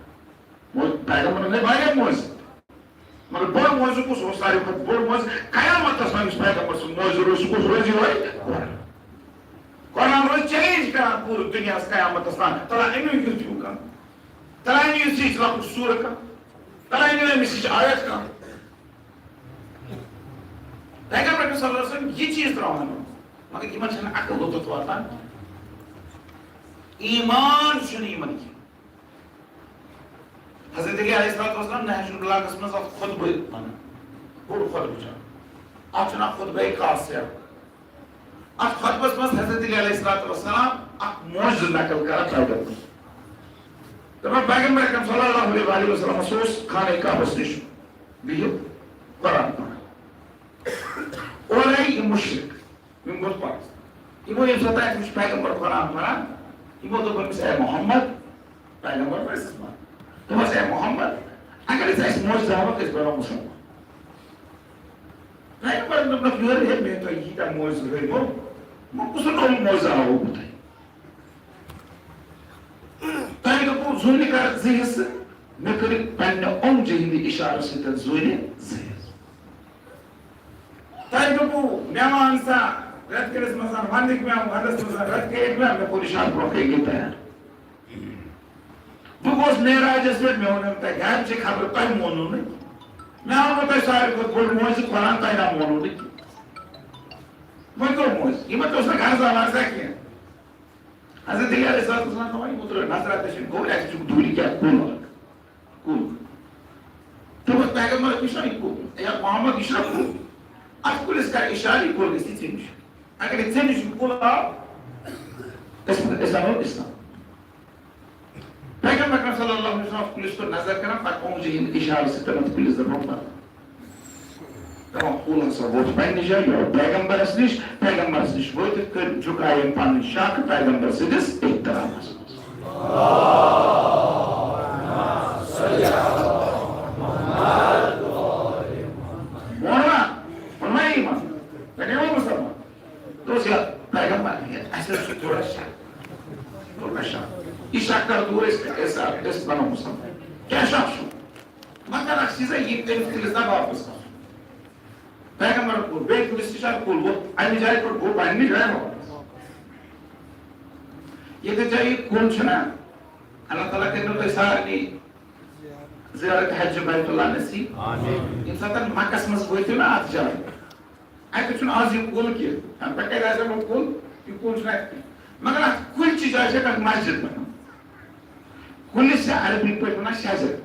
معجزٕ، پیغمبرن گٔے واریاہ معجزٕ۔ مگر بوٚڑ معجزٕ کُس اوس؟ ساروی کھۄتہٕ بوٚڑ معجزٕ قیامتس تام یُس پیغمبر سُنٛد معجزٕ روزِ، سُہ کُس روزِ؟ یِہوٚے قرآن۔ قرآن روزِ چیلنج کران پوٗرٕ دُنیاہس قیامتس تام۔ تَلہ أنِو یُتھ ہیوٗ کانٛہہ۔ تَلہ أنِو یُتھ ہِش لۄکُٹ سوٗرٕ کانٛہہ۔ تَلہ أنِو أمِس ہِش آیت کانٛہہ۔ پیغمبر صلی اللہ علیہ وسلم یہِ چیٖز ترٛاوان اوس۔ مگر یِمن چھَنہٕ عقل لوٚتُتھ واتان۔ ایمان چھُنہٕ یِمن کینٛہہ۔ حضرت علی علیہ الصلوۃ والسلام نہج البلاغس منٛز اکھ خطبہٕ ونان، بوٚڑ خطبہٕ چھُ۔ اتھ چھُ ناو خطبہ قاصرہ۔ اتھ خطبس منٛز حضرت علی علیہ الصلوۃ والسلام اکھ معجزٕ نقل کران پیغمبر۔ دپان پیغمبر اکرم صلی اللہ علیہ وآلہ وسلم اوس خانہ کعبس نِش بِہِتھ قرآن پران۔ اورے یِم مُشرِک، یِم بُت پرست۔ یِمو ییٚمہِ ساتہٕ اَتہِ وٕچھ پیغمبر قرآن پران، یِمو دوٚپ أمِس، "اے محمد"، پیغمبر ٲسِس وَنان، دوٚپمَس، "اے محمد، اگر أسۍ اَسہِ معجزٕ ہاوَکھ، أسۍ بَنو مُسلمان۔" پیغمبرن دوٚپنَکھ، "یورٕ ہے مےٚ تۄہہِ ییٖتیٛاہ معجزٕ ہٲومو، وۄنۍ کُس نوٚو معجزٕ ہاوو بہٕ تۄہہِ؟" تۄہہِ دوٚپوُ زوٗنہِ کر زٕ حصہٕ، مےٚ کٔرِو پننہِ اونٛگجہِ ہٕنٛدِ اِشارٕ سۭتۍ زوٗنہِ زٕ حصہٕ۔ تۄہہِ دوٚپوُ مےٚ وَن سا، رٮ۪تہٕ کٲلِس منٛز وَندٕکۍ مےٚ، وَندَس منٛز رٮ۪تہٕ کٲلِکۍ مےٚ، مےٚ کوٚر اِشارٕ برونٛہہ کَنہِ یہِ تیار۔ بہٕ گوس معراجَس پٮ۪ٹھ، مےٚ ووٚن تۄہہِ گَرِ چھِ خبرٕ، تۄہہِ مونوُ نہٕ۔ مےٚ ہاوو تۄہہِ ساروی کھۄتہٕ بوٚڑ معجزٕ قرآن، تۄہہِ نہ مونوُ نہٕ کینٛہہ۔ وۄنۍ کیٛاہ معجزٕ؟ یِمَن تہِ اوس نہٕ غرضا ورضا کینٛہہ۔ حضرت علی علیہ الصلوۃ والسلام دپان، یِمو ترٛٲو نظر اَتہِ، أسۍ چھِ گوٚو، اَتہِ چھُ دوٗرِ کیٛاہ کُل اَکھ۔ کُل۔ دوٚپُس، "پیغمبر، یہِ چھُنہ یہِ کُل؟ یا محمد، یہِ چھُنہ کُل؟ اَتھ کُلِس کر اِشارٕ، یہِ کُل گژھِ ژےٚ نِش۔ اگر ژےٚ نِش یہِ کُل آو، أسۍ، أسۍ اَنو اِسلام۔" پیغمبر اکرم صلی اللہ علیہ وسلم کُلِس کُن نظر کران، پتہٕ اونٛگجہِ ہٕنٛدِ اِشارٕ سۭتۍ تٔمِس کُلِس دپان، "پتہٕ۔" دپان، کُل ہسا ووت پننہِ جایہِ، یہِ آو پیغمبرس نِش، پیغمبرس نِش وٲتِتھ کٔر، جُکایہِ أمۍ پنٕنۍ شاخہٕ پیغمبر سٕنٛدِس احترامس منٛز۔ ووٚنوا؟ ووٚنوا یہِ یِمن؟ وۄنۍ گٔے وۄنۍ مُسلمان۔ دوٚپُس، "یا پیغمبر، یہِ اَسہِ حظ چھُ تھوڑا شک۔ تھوڑا شک۔ یہِ شک کر دوٗر، أسۍ، أسۍ، أسۍ بنو مُسلمان۔ کیٛاہ شک چھُ؟ مگر اکھ چیٖزا، یہِ تٔمِس کُلِس دَب واپس کَرُن۔" پیغمبرن کوٚر بیٚیہِ کُلِس اِشارٕ، کُل ووٚتھ اَمہِ جایہِ پٮ۪ٹھ، گوٚو پننہِ جایہِ واپس۔ ییٚتٮ۪تھ جایہِ یہِ کُل چھُنہ، اللہ تعالیٰ کٔرِنو تۄہہِ سارنٕے زیارت حج بیت اللہ نصیب۔ آمین۔ ییٚمہِ ساتہٕ مکس منٛز وٲتِو نہ اَتھ جایہِ، اَتہِ چھُنہٕ آز یہِ کُل کینٛہہ۔ اَمہِ پٮ۪ٹھ کَتہِ آسہِ ہا وۄنۍ کُل؟ یہِ کُل چھُنہٕ اَتہِ کینٛہہ۔ مگر اَتھ کُلچہِ جایہِ چھےٚ اَکھ مسجد بَنٲومٕژ۔ کُلِس چھِ عربی پٲٹھۍ وَنان شجر۔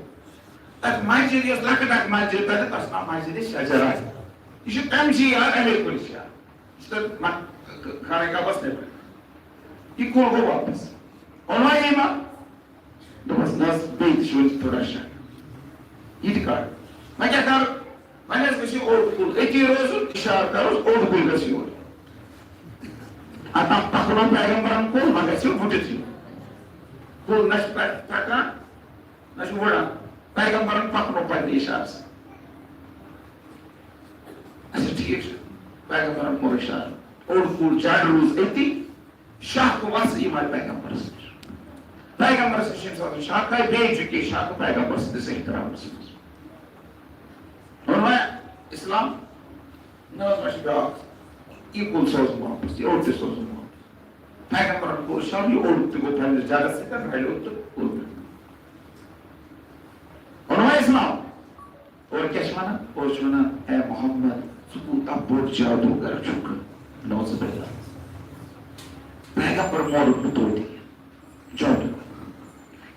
تَتھ مسجد، یۄس لۄکٕٹ اَکھ مسجد تَتہِ، تَتھ چھُ ناو مسجد شجرہ۔ یہِ چھُ تَمہِ جی یاد، اَمے کُلِس یاد۔ یہِ چھُ تَتہِ مَ-، خانہ کعبَس نٮ۪برٕ۔ یہِ کُل گوٚو واپَس۔ اوٚنوا یہِ ما؟ دوٚپمَس، "نہ حظ، بیٚیہِ تہِ چھُ وۄنۍ تھوڑا شک۔ یہِ تہِ کَڑ۔ وۄنۍ کیٛاہ کَرٕ؟ وۄنۍ حظ گژھِ یہِ اوٚڑ کُل أتی روزُن، اِشارٕ کَرُس، اوٚڑ کُل گژھِ یور۔ اَتھ تام پَکنو پیغمبرَن کُل، وۄنۍ گژھِ یہِ وُٹِتھ یُن۔ کُل نہ چھُ پَ-، پَکان، نہ چھُ وُڑان۔ پیغمبرَن پَکنو پنٛنہِ اِشارٕ سۭتۍ۔" اچھا، ٹھیٖک چھُ۔ پیغمبرَن کوٚر اِشارٕ۔ اوٚڑ کُل جَڑ روٗز أتی۔ شاخہٕ وَسہٕ یِم آیہِ پیغمبرس نِش۔ پیغمبرس نِش ییٚمہِ ساتہٕ شاخہٕ آیہِ، بیٚیہِ چھُ کینٛہہ شاخہٕ پیغمبر سٕنٛدِس احترامس منٛز۔ ووٚنمَے اسلام، نہ حظ، وۄنۍ چھُ بیٛاکھ۔ یہِ کُل سوزُن واپس، یہِ اوٚڑ تہِ سوزُن واپس۔ پیغمبرن کوٚر شر، یہِ اوٚڑ تہِ گوٚو پننِس جگس سۭتۍ، رلہِ اوٚڑ تہٕ اوٚڑ تہِ۔ ووٚنمَے اسلام۔ اورٕ کیٛاہ چھِ وَنان؟ اورٕ چھِ وَنان، "اے محمد، ژٕ کوٗتاہ بوٚڑ جادوٗگر چھُکھ۔" نعوذ باللہ۔ پیغمبر مورُکھ نہٕ توتہِ۔ جادوٗگر۔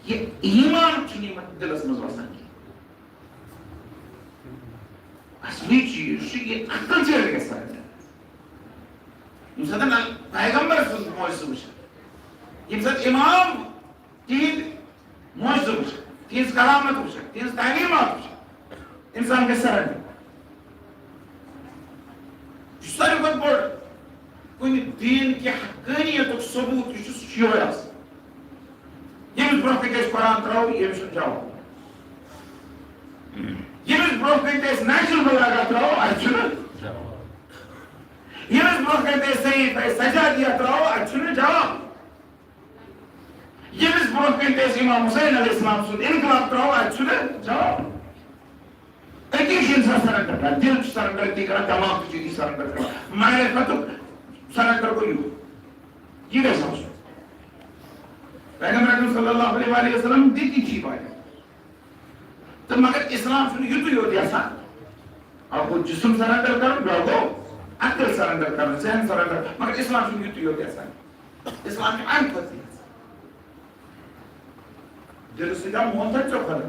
یہِ ایمان چھُنہٕ یِمن دِلس منٛز وسان کینٛہہ۔ اصلی چیٖز چھُ یہِ عقل چھِ أسۍ گژھان۔ ییٚمہِ ساتہٕ پیغمبر سُنٛد معجزٕ وٕچھان، ییٚمہِ ساتہٕ امام تِہنٛدۍ معجزٕ وٕچھان، تِہنٛز کرامت وٕچھان، تِہنٛز تعلیمات وٕچھان، انسان گژھِ سرنڈر۔ یہِ چھُ ساروی کھۄتہٕ بوٚڑ کُنہِ دیٖن کہِ حقٲنیتُک ثبوت، یہِ چھُ شیوے آسان۔ ییٚمِس برونٛہہ کَنہِ أسۍ قرآن ترٛاوو، ییٚمِس چھُنہٕ جواب۔ ییٚمِس برونٛہہ کَنہِ أسۍ نہجُ البلاغہ ترٛاوو، اَتہِ چھُنہٕ۔ ییٚمِس برونٛہہ کَنہِ أسۍ صحیفہ سجادیہ ترٛاوو، اَتہِ چھُنہٕ جواب۔ ییٚمِس برونٛہہ کَنہِ أسۍ امام حسین علیہ السلام سُنٛد انقلاب ترٛاوو، اَتہِ چھُنہٕ جواب۔ أتی چھُ اِنسان سرنڈر کران، دِل چھُ سرنڈر أتی کران، دٮ۪ماغ تہِ چھُ أتی سرنڈر کران، معرفتُک سرنڈر گوٚو یہِ۔ یہِ گژھِ آسُن۔ پیغمبر اکرم صلی اللہ علیہ وآلہ وسلم دِتۍ یہِ چیٖز واریاہ۔ تہٕ مگر اسلام چھُنہٕ یُتُے یوت یژھان۔ اکھ گوٚو جسم سرنڈر کرُن، بیٛاکھ گوٚو عقل سرنڈر کرُن، ذہن سرنڈر، مگر اسلام چھُنہٕ یُتُے یوت یژھان۔ اسلام چھُ اَمہِ کھۄتہٕ تہِ یژھان۔ دِلہٕ سۭتۍ آو مون تھٲے ژےٚ خۄدا۔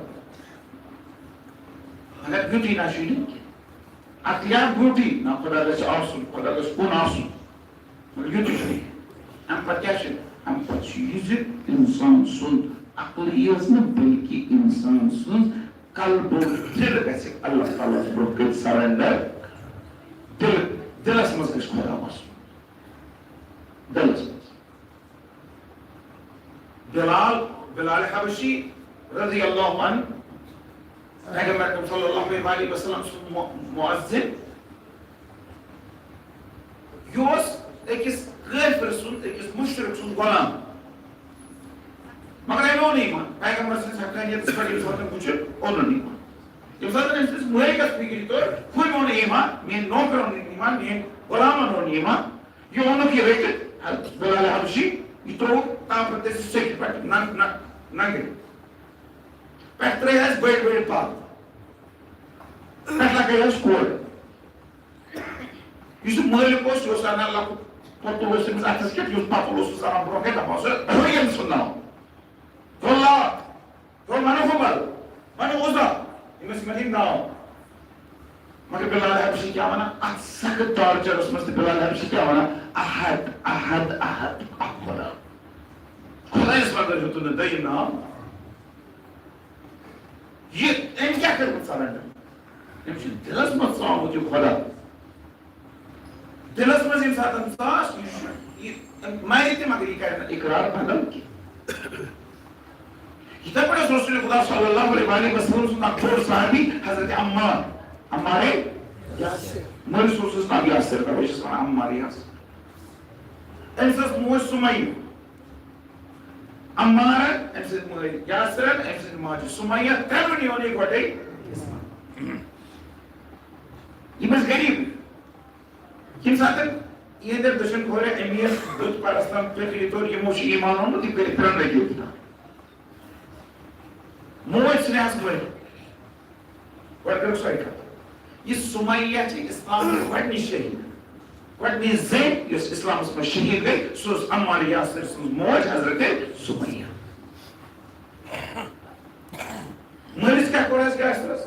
مگر بیوٹی نہ چھُے نہٕ کینٛہہ۔ اَتھ یا بیوٹی نہ، خۄدا گژھِ آسُن، خۄدا گژھِ کُن آسُن۔ مگر یُتُے چھُ یہِ۔ اَمہِ پَتہٕ کیٛاہ چھُ؟ اَمہِ پَتہٕ چھُ یہِ زِ اِنسان سُنٛد عقل یی یٲژ نہٕ، بلکہِ اِنسان سُنٛد قلب و دِل گژھِ اللہ تعالیٰ ہَس برٛونٛہہ کَنہِ سرنڈر۔ دِل، دِلَس منٛز گژھِ خۄدا وَسُن۔ دِلَس منٛز۔ بلال، بلال حبشی رضی اللہ عنہ، پیغمبر اکرم صلی اللہ علیہ وآلہ وسلم سُنٛد مُ-، مُعذِّب۔ یہِ اوس أکِس کٲفِر سُنٛد، أکِس مُشرِک سُنٛد غلام۔ مگر أمۍ اوٚن ایمان۔ پیغمبر سٕنٛدِس حقانیتَس پٮ۪ٹھ ییٚمہِ ساتہٕ أمۍ وُچھ، اوٚنُن ایمان۔ ییٚمہِ ساتہٕ أمۍ سٕنٛدِس مٲلکَس فِکرِ توٚر، ہُمۍ اوٚن ایمان، میٛٲنۍ نوکرَن اوٚن ایمان، میٛٲنۍ غلامَن اوٚن ایمان۔ یہِ اوٚنُکھ یہِ رٔٹِتھ، بلال حبشی، یہِ ترٛووُکھ تاپہٕ دٔسِتھ سیٚکہِ پٮ۪ٹھ ننٛگ-، ننٛگ-، ننٛگہٕ۔ پٮ۪ٹھٕ ترٛٲے اَسہِ بٔڑۍ بٔڑۍ پَل۔ پٮ۪ٹھٕ لَگٲے اَسہِ کورِ۔ یُس یہِ مٲلِک اوس، یہِ اوس اَنان لۄکُٹ پۄتُل اوس أمِس اَتھَس کٮ۪تھ، یُس پۄتُل اوس سُہ اَنان برٛونٛہہ کَنہِ، دَپان اوس، "ہُہ ییٚمۍ سُنٛد ناو؟" واللہ۔ تو من ہبل، من عزا، یِم ٲسۍ یِمن ہٕنٛدۍ ناو۔ مگر بلال حبشی کیٛاہ وَنان؟ اَتھ سخت ٹارچرَس منٛز تہِ بلال حبشی کیٛاہ وَنان؟ احد، احد، احد، اکھ خۄدا۔ خۄدایَس بغٲر ہیوٚتُن نہٕ دوٚیِم ناو۔ یہِ، أمۍ کیٛاہ کٔرمٕژ سرنڈر؟ أمۍ چھُ دِلَس منٛز ژامُت یہِ خۄدا۔ دِلَس منٛز ییٚمہِ ساتَن ژاس، یہِ چھُ، یہِ مَرِ تہِ، مگر یہِ کَرِ نہٕ اقرار بدل کینٛہہ۔ یِتھَے پٲٹھۍ اوس رسول خدا صلی اللہ علیہ وآلہ وسلم سُنٛد اکھ بوٚڑ صحابی حضرت عمار، عمار یاسر۔ مٲلِس اوس ناو یاسر، تَوَے چھِس وَنان عمار یاسر۔ أمِس ٲس موج سُمَیہ۔ عمارَن، أمۍ سٕنٛدۍ مٲلۍ یاسرَن، أمۍ سٕنٛدۍ ماجہِ سُمَیہ، ترٛٮ۪نؤنی اوٚن یہِ گۄڈَے اِسلام۔ یِم ٲسۍ غریٖبٕے۔ ییٚمہِ ساتہٕ یِہنٛدٮ۪ن دٔچھُن کھورِ أمیٖر بُت پرستن فِکرِ توٚر، یِمو چھُ ایمان اوٚنمُت، یہِ کٔرِتھ پرٛنٛدٕے گِفٹ۔ موج ژھٕنہِ ہَس مٲرِتھ۔ گۄڈٕ کٔرٕکھ سۄے کَتھ۔ یہِ سُمَیہ چھِ اِسلامٕچ گۄڈٕنِچ شہیٖد۔ گۄڈٕنِچ زٔنۍ، یۄس اِسلامَس منٛز شہیٖد گٔے، سُہ اوس عمار یاسر سٕنٛز موج حضرت سُمَیہ۔ مٲلِس کیٛاہ کوٚر حظ یاسرَس؟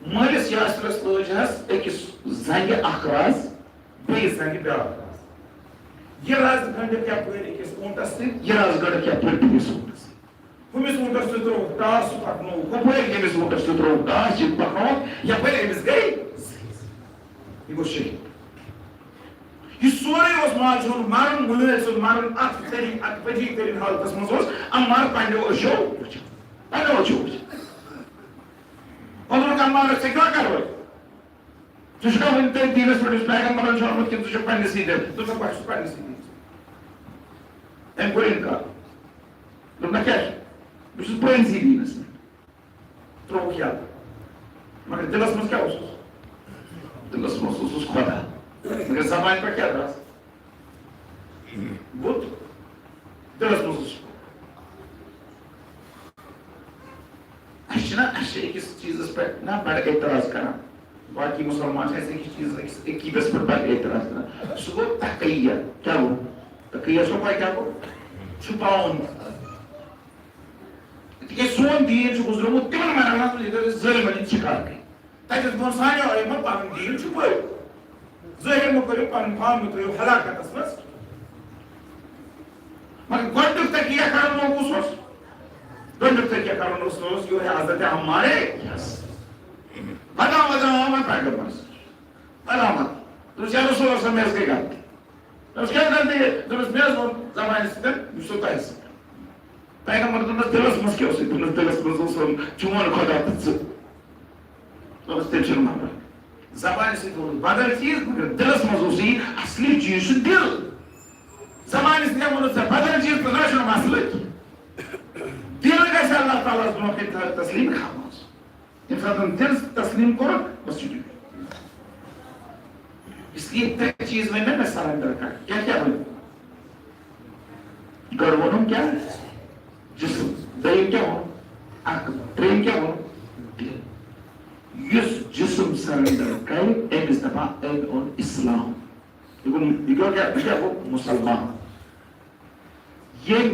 مٲلِس یاسرَس لٲج حظ أکِس زنٛگہِ اَکھ رَز، بیٚیِس زنٛگہِ بیٛاکھ رَز۔ یہِ رَز گٔنٛڈِتھ یَپٲرۍ أکِس اوٗنٹَس سۭتۍ، یہِ رَز گٔنٛڈِتھ یَپٲرۍ بیٚیِس اوٗنٹَس سۭتۍ۔ ہُمِس اوٗنٹَس سۭتۍ ترٛووُکھ ٹاس، سُہ پَکنووُکھ ہُپٲرۍ، ییٚمِس اوٗنٹَس سۭتۍ ترٛووُکھ ٹاس، یہِ پَکنووُکھ یَپٲرۍ، أمِس گٔے زٕ۔ یہِ گوٚو شہیٖد۔ یہِ سورُے اوس ماجہِ ہُنٛد مَرُن، مٲلۍ سُنٛد مَرُن، اَتھ تٔرِنۍ، اَتھ وجیٖب تٔرِنۍ حالتَس منٛز اوس عمار پنٛنیو أچھو وٕچھان۔ پنٛنیو أچھو وٕچھان۔ پتہٕ ووٚنُکھ عمارس، "ژےٚ کیٛاہ کرٕ وۄنۍ؟ ژٕ چھُکھا وُنہِ تٔتھۍ دیٖنس پٮ۪ٹھ یُس پیغمبرن چھُ آمُت، کِنہٕ ژٕ چھُکھ پننِسٕے دیٖنس؟" دوٚپُن، "بہٕ چھُس پننِسٕے دیٖنس پٮ۪ٹھ۔" أمۍ کوٚر اِنکار۔ دوٚپُن، "نہ کیٛاہ چھُ؟ بہٕ چھُس پرٲنِسٕے دیٖنس پٮ۪ٹھ۔" ترٛووُکھ یَلہٕ۔ مگر دِلس منٛز کیٛاہ اوسُس؟ دِلس منٛز اوسُس خۄدا۔ مگر زبانہِ پٮ۪ٹھ کیٛاہ درٛاس؟ بُت، دِلس منٛز اوس۔ اَسہِ چھِنہ، اَسہِ چھِ أکِس چیٖزس پٮ۪ٹھ نہ بڑٕ اعتراض کران۔ باقی مُسلمان چھِ اَسہِ أکِس چیٖزس، أکِس عقیٖدس پٮ۪ٹھ بڑٕ اعتراض کران۔ سُہ گوٚو تقیہ۔ کیٛاہ گوٚو؟ تقیہ چھو پَے کیٛاہ گوٚو؟ چھُپاوُن۔ تِکیٛازِ سون دیٖن چھُ گُزرومُت تِمن مرحلن منٛز، ییٚتہِ أسۍ ظٲلمن ہٕنٛدۍ شِکار گٔے۔ تَتہِ ٲسۍ بۄن سانیو علمو پَنُن دیٖن چھُپٲوِتھ۔ ظٲہِر مہٕ کٔرِو پَنُن پان، مہٕ ترٛٲیِو ہلاکتس منٛز۔ مگر گۄڈٕنیُک تقیہ کرن وول کُس اوس؟ گۄڈٕنیُک تقیہ کرن اوس، اوس یِہوٚے حضرت عمارے یس۔ ودان ودان آو وۄنۍ پیغمبرس۔ ودان ودان۔ دوٚپُس، یا رسول اللہ، مےٚ حظ گٔے غلطی۔ دوٚپُس، کیٛاہ غلطی گٔے؟ دوٚپُس، مےٚ حظ ووٚن زبانہِ سۭتۍ، یہِ چھُ تۄہہِ سۭتۍ۔ پیغمبر دوٚپنَس، دِلَس منٛز کیٛاہ اوسُے؟ دوٚپنَس، دِلَس منٛز اوس وَنُن، چون خۄدا تہٕ ژٕ۔ دوٚپنَس، تیٚلہِ چھُنہٕ مطلب۔ زبانہِ سۭتۍ ووٚنُن بدل چیٖز، مگر دِلَس منٛز اوسُے یہِ اصلی چیٖز چھُ دِل۔ زبانہِ سۭتۍ ووٚنُن ژےٚ بدل چیٖز، تہٕ نہ چھُنہٕ مسلہٕ کینٛہہ۔ دِل گژھِ اللہ تعالیٰ ہَس برونٛہہ کَنہِ تسلیٖم خاموش۔ ییٚمہِ ساتہٕ دِل تسلیٖم کوٚرُکھ، بس چھُ ٹھیٖک۔ اس لیے ترٛےٚ چیٖز ؤنۍ مےٚ، مےٚ surrender کر۔ کیٛاہ کیٛاہ ؤنۍ؟ گۄڈٕ ووٚنُم کیٛاہ؟ جسم۔ دوٚیِم کیٛاہ ووٚن؟ عقل۔ ترٛیٚیِم کیٛاہ ووٚن؟ دِل۔ یُس جسم surrender کرِ، أمِس دپان أمۍ اوٚن اسلام۔ یہِ گوٚو، یہِ گوٚو کیٛاہ؟ یہِ کیٛاہ گوٚو؟ مُسلمان۔ ییٚمۍ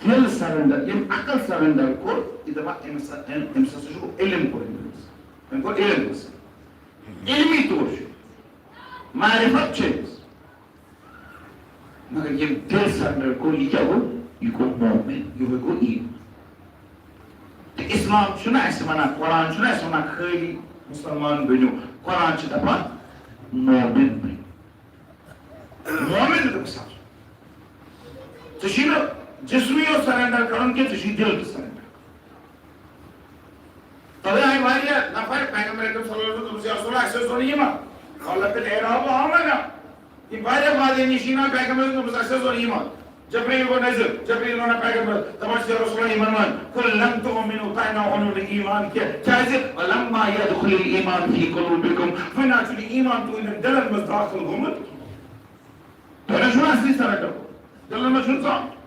دِل surrender، ییٚمۍ عقل surrender کوٚر، یہِ دپان أمِس، أمۍ، أمِس ہسا چھُ علم کوٚرمُت أمِس۔ أمۍ کوٚر علم حٲصِل۔ علمی طور چھُ۔ معرفت چھِ أمِس۔ مگر ییٚمۍ دِل surrender کوٚر، یہِ کیٛاہ گوٚو؟ یہِ گوٚو مومن، یِہوٚے گوٚو ایٖمان۔ تہٕ اسلام چھُنہٕ اَسہِ وَنان، قرآن چھُنہٕ اَسہِ وَنان خٲلی مُسلمان بٔنِو۔ قرآن چھُ دَپان مومن بٔنِو۔ مومن گوٚژھ آسُن۔ ژےٚ چھُے نہٕ جسمٕے یوت surrender کَرُن کینٛہہ، ژےٚ چھُے دِل تہِ surrender۔ تَوَے آیہِ واریاہ نفر پیغمبر اکرم صلی اللہ علیہ وسلم دوٚپُس، یا رسول اللہ، اَسہِ اوس وَنُن یِمن۔ قالت الأعراب آمنا۔ یِم واریاہ وادی نِشیٖن آیہِ پیغمبر دوٚپُس، اَسہِ حظ ووٚن یِمن۔ جبریٖل گوٚو نٲزِل، جبریٖل ووٚن پیغمبرس، دَپان چھِ، یا رسول اللہ، یِمن وَن، قل لم تؤمنوا، تۄہہِ نہ اوٚنوُ نہٕ ایٖمان کینٛہہ۔ کیٛازِ؟ ولما يدخل الإيمان في قلوبكم، وٕنہِ نہ چھُنہٕ ایٖمان تُہٕنٛدٮ۪ن دِلن منٛز دٲخل گوٚمُت۔ تۄہہِ نہ چھُنہٕ اَصلی surrender کوٚرمُت۔ دِلن منٛز چھُنہٕ ژامُت۔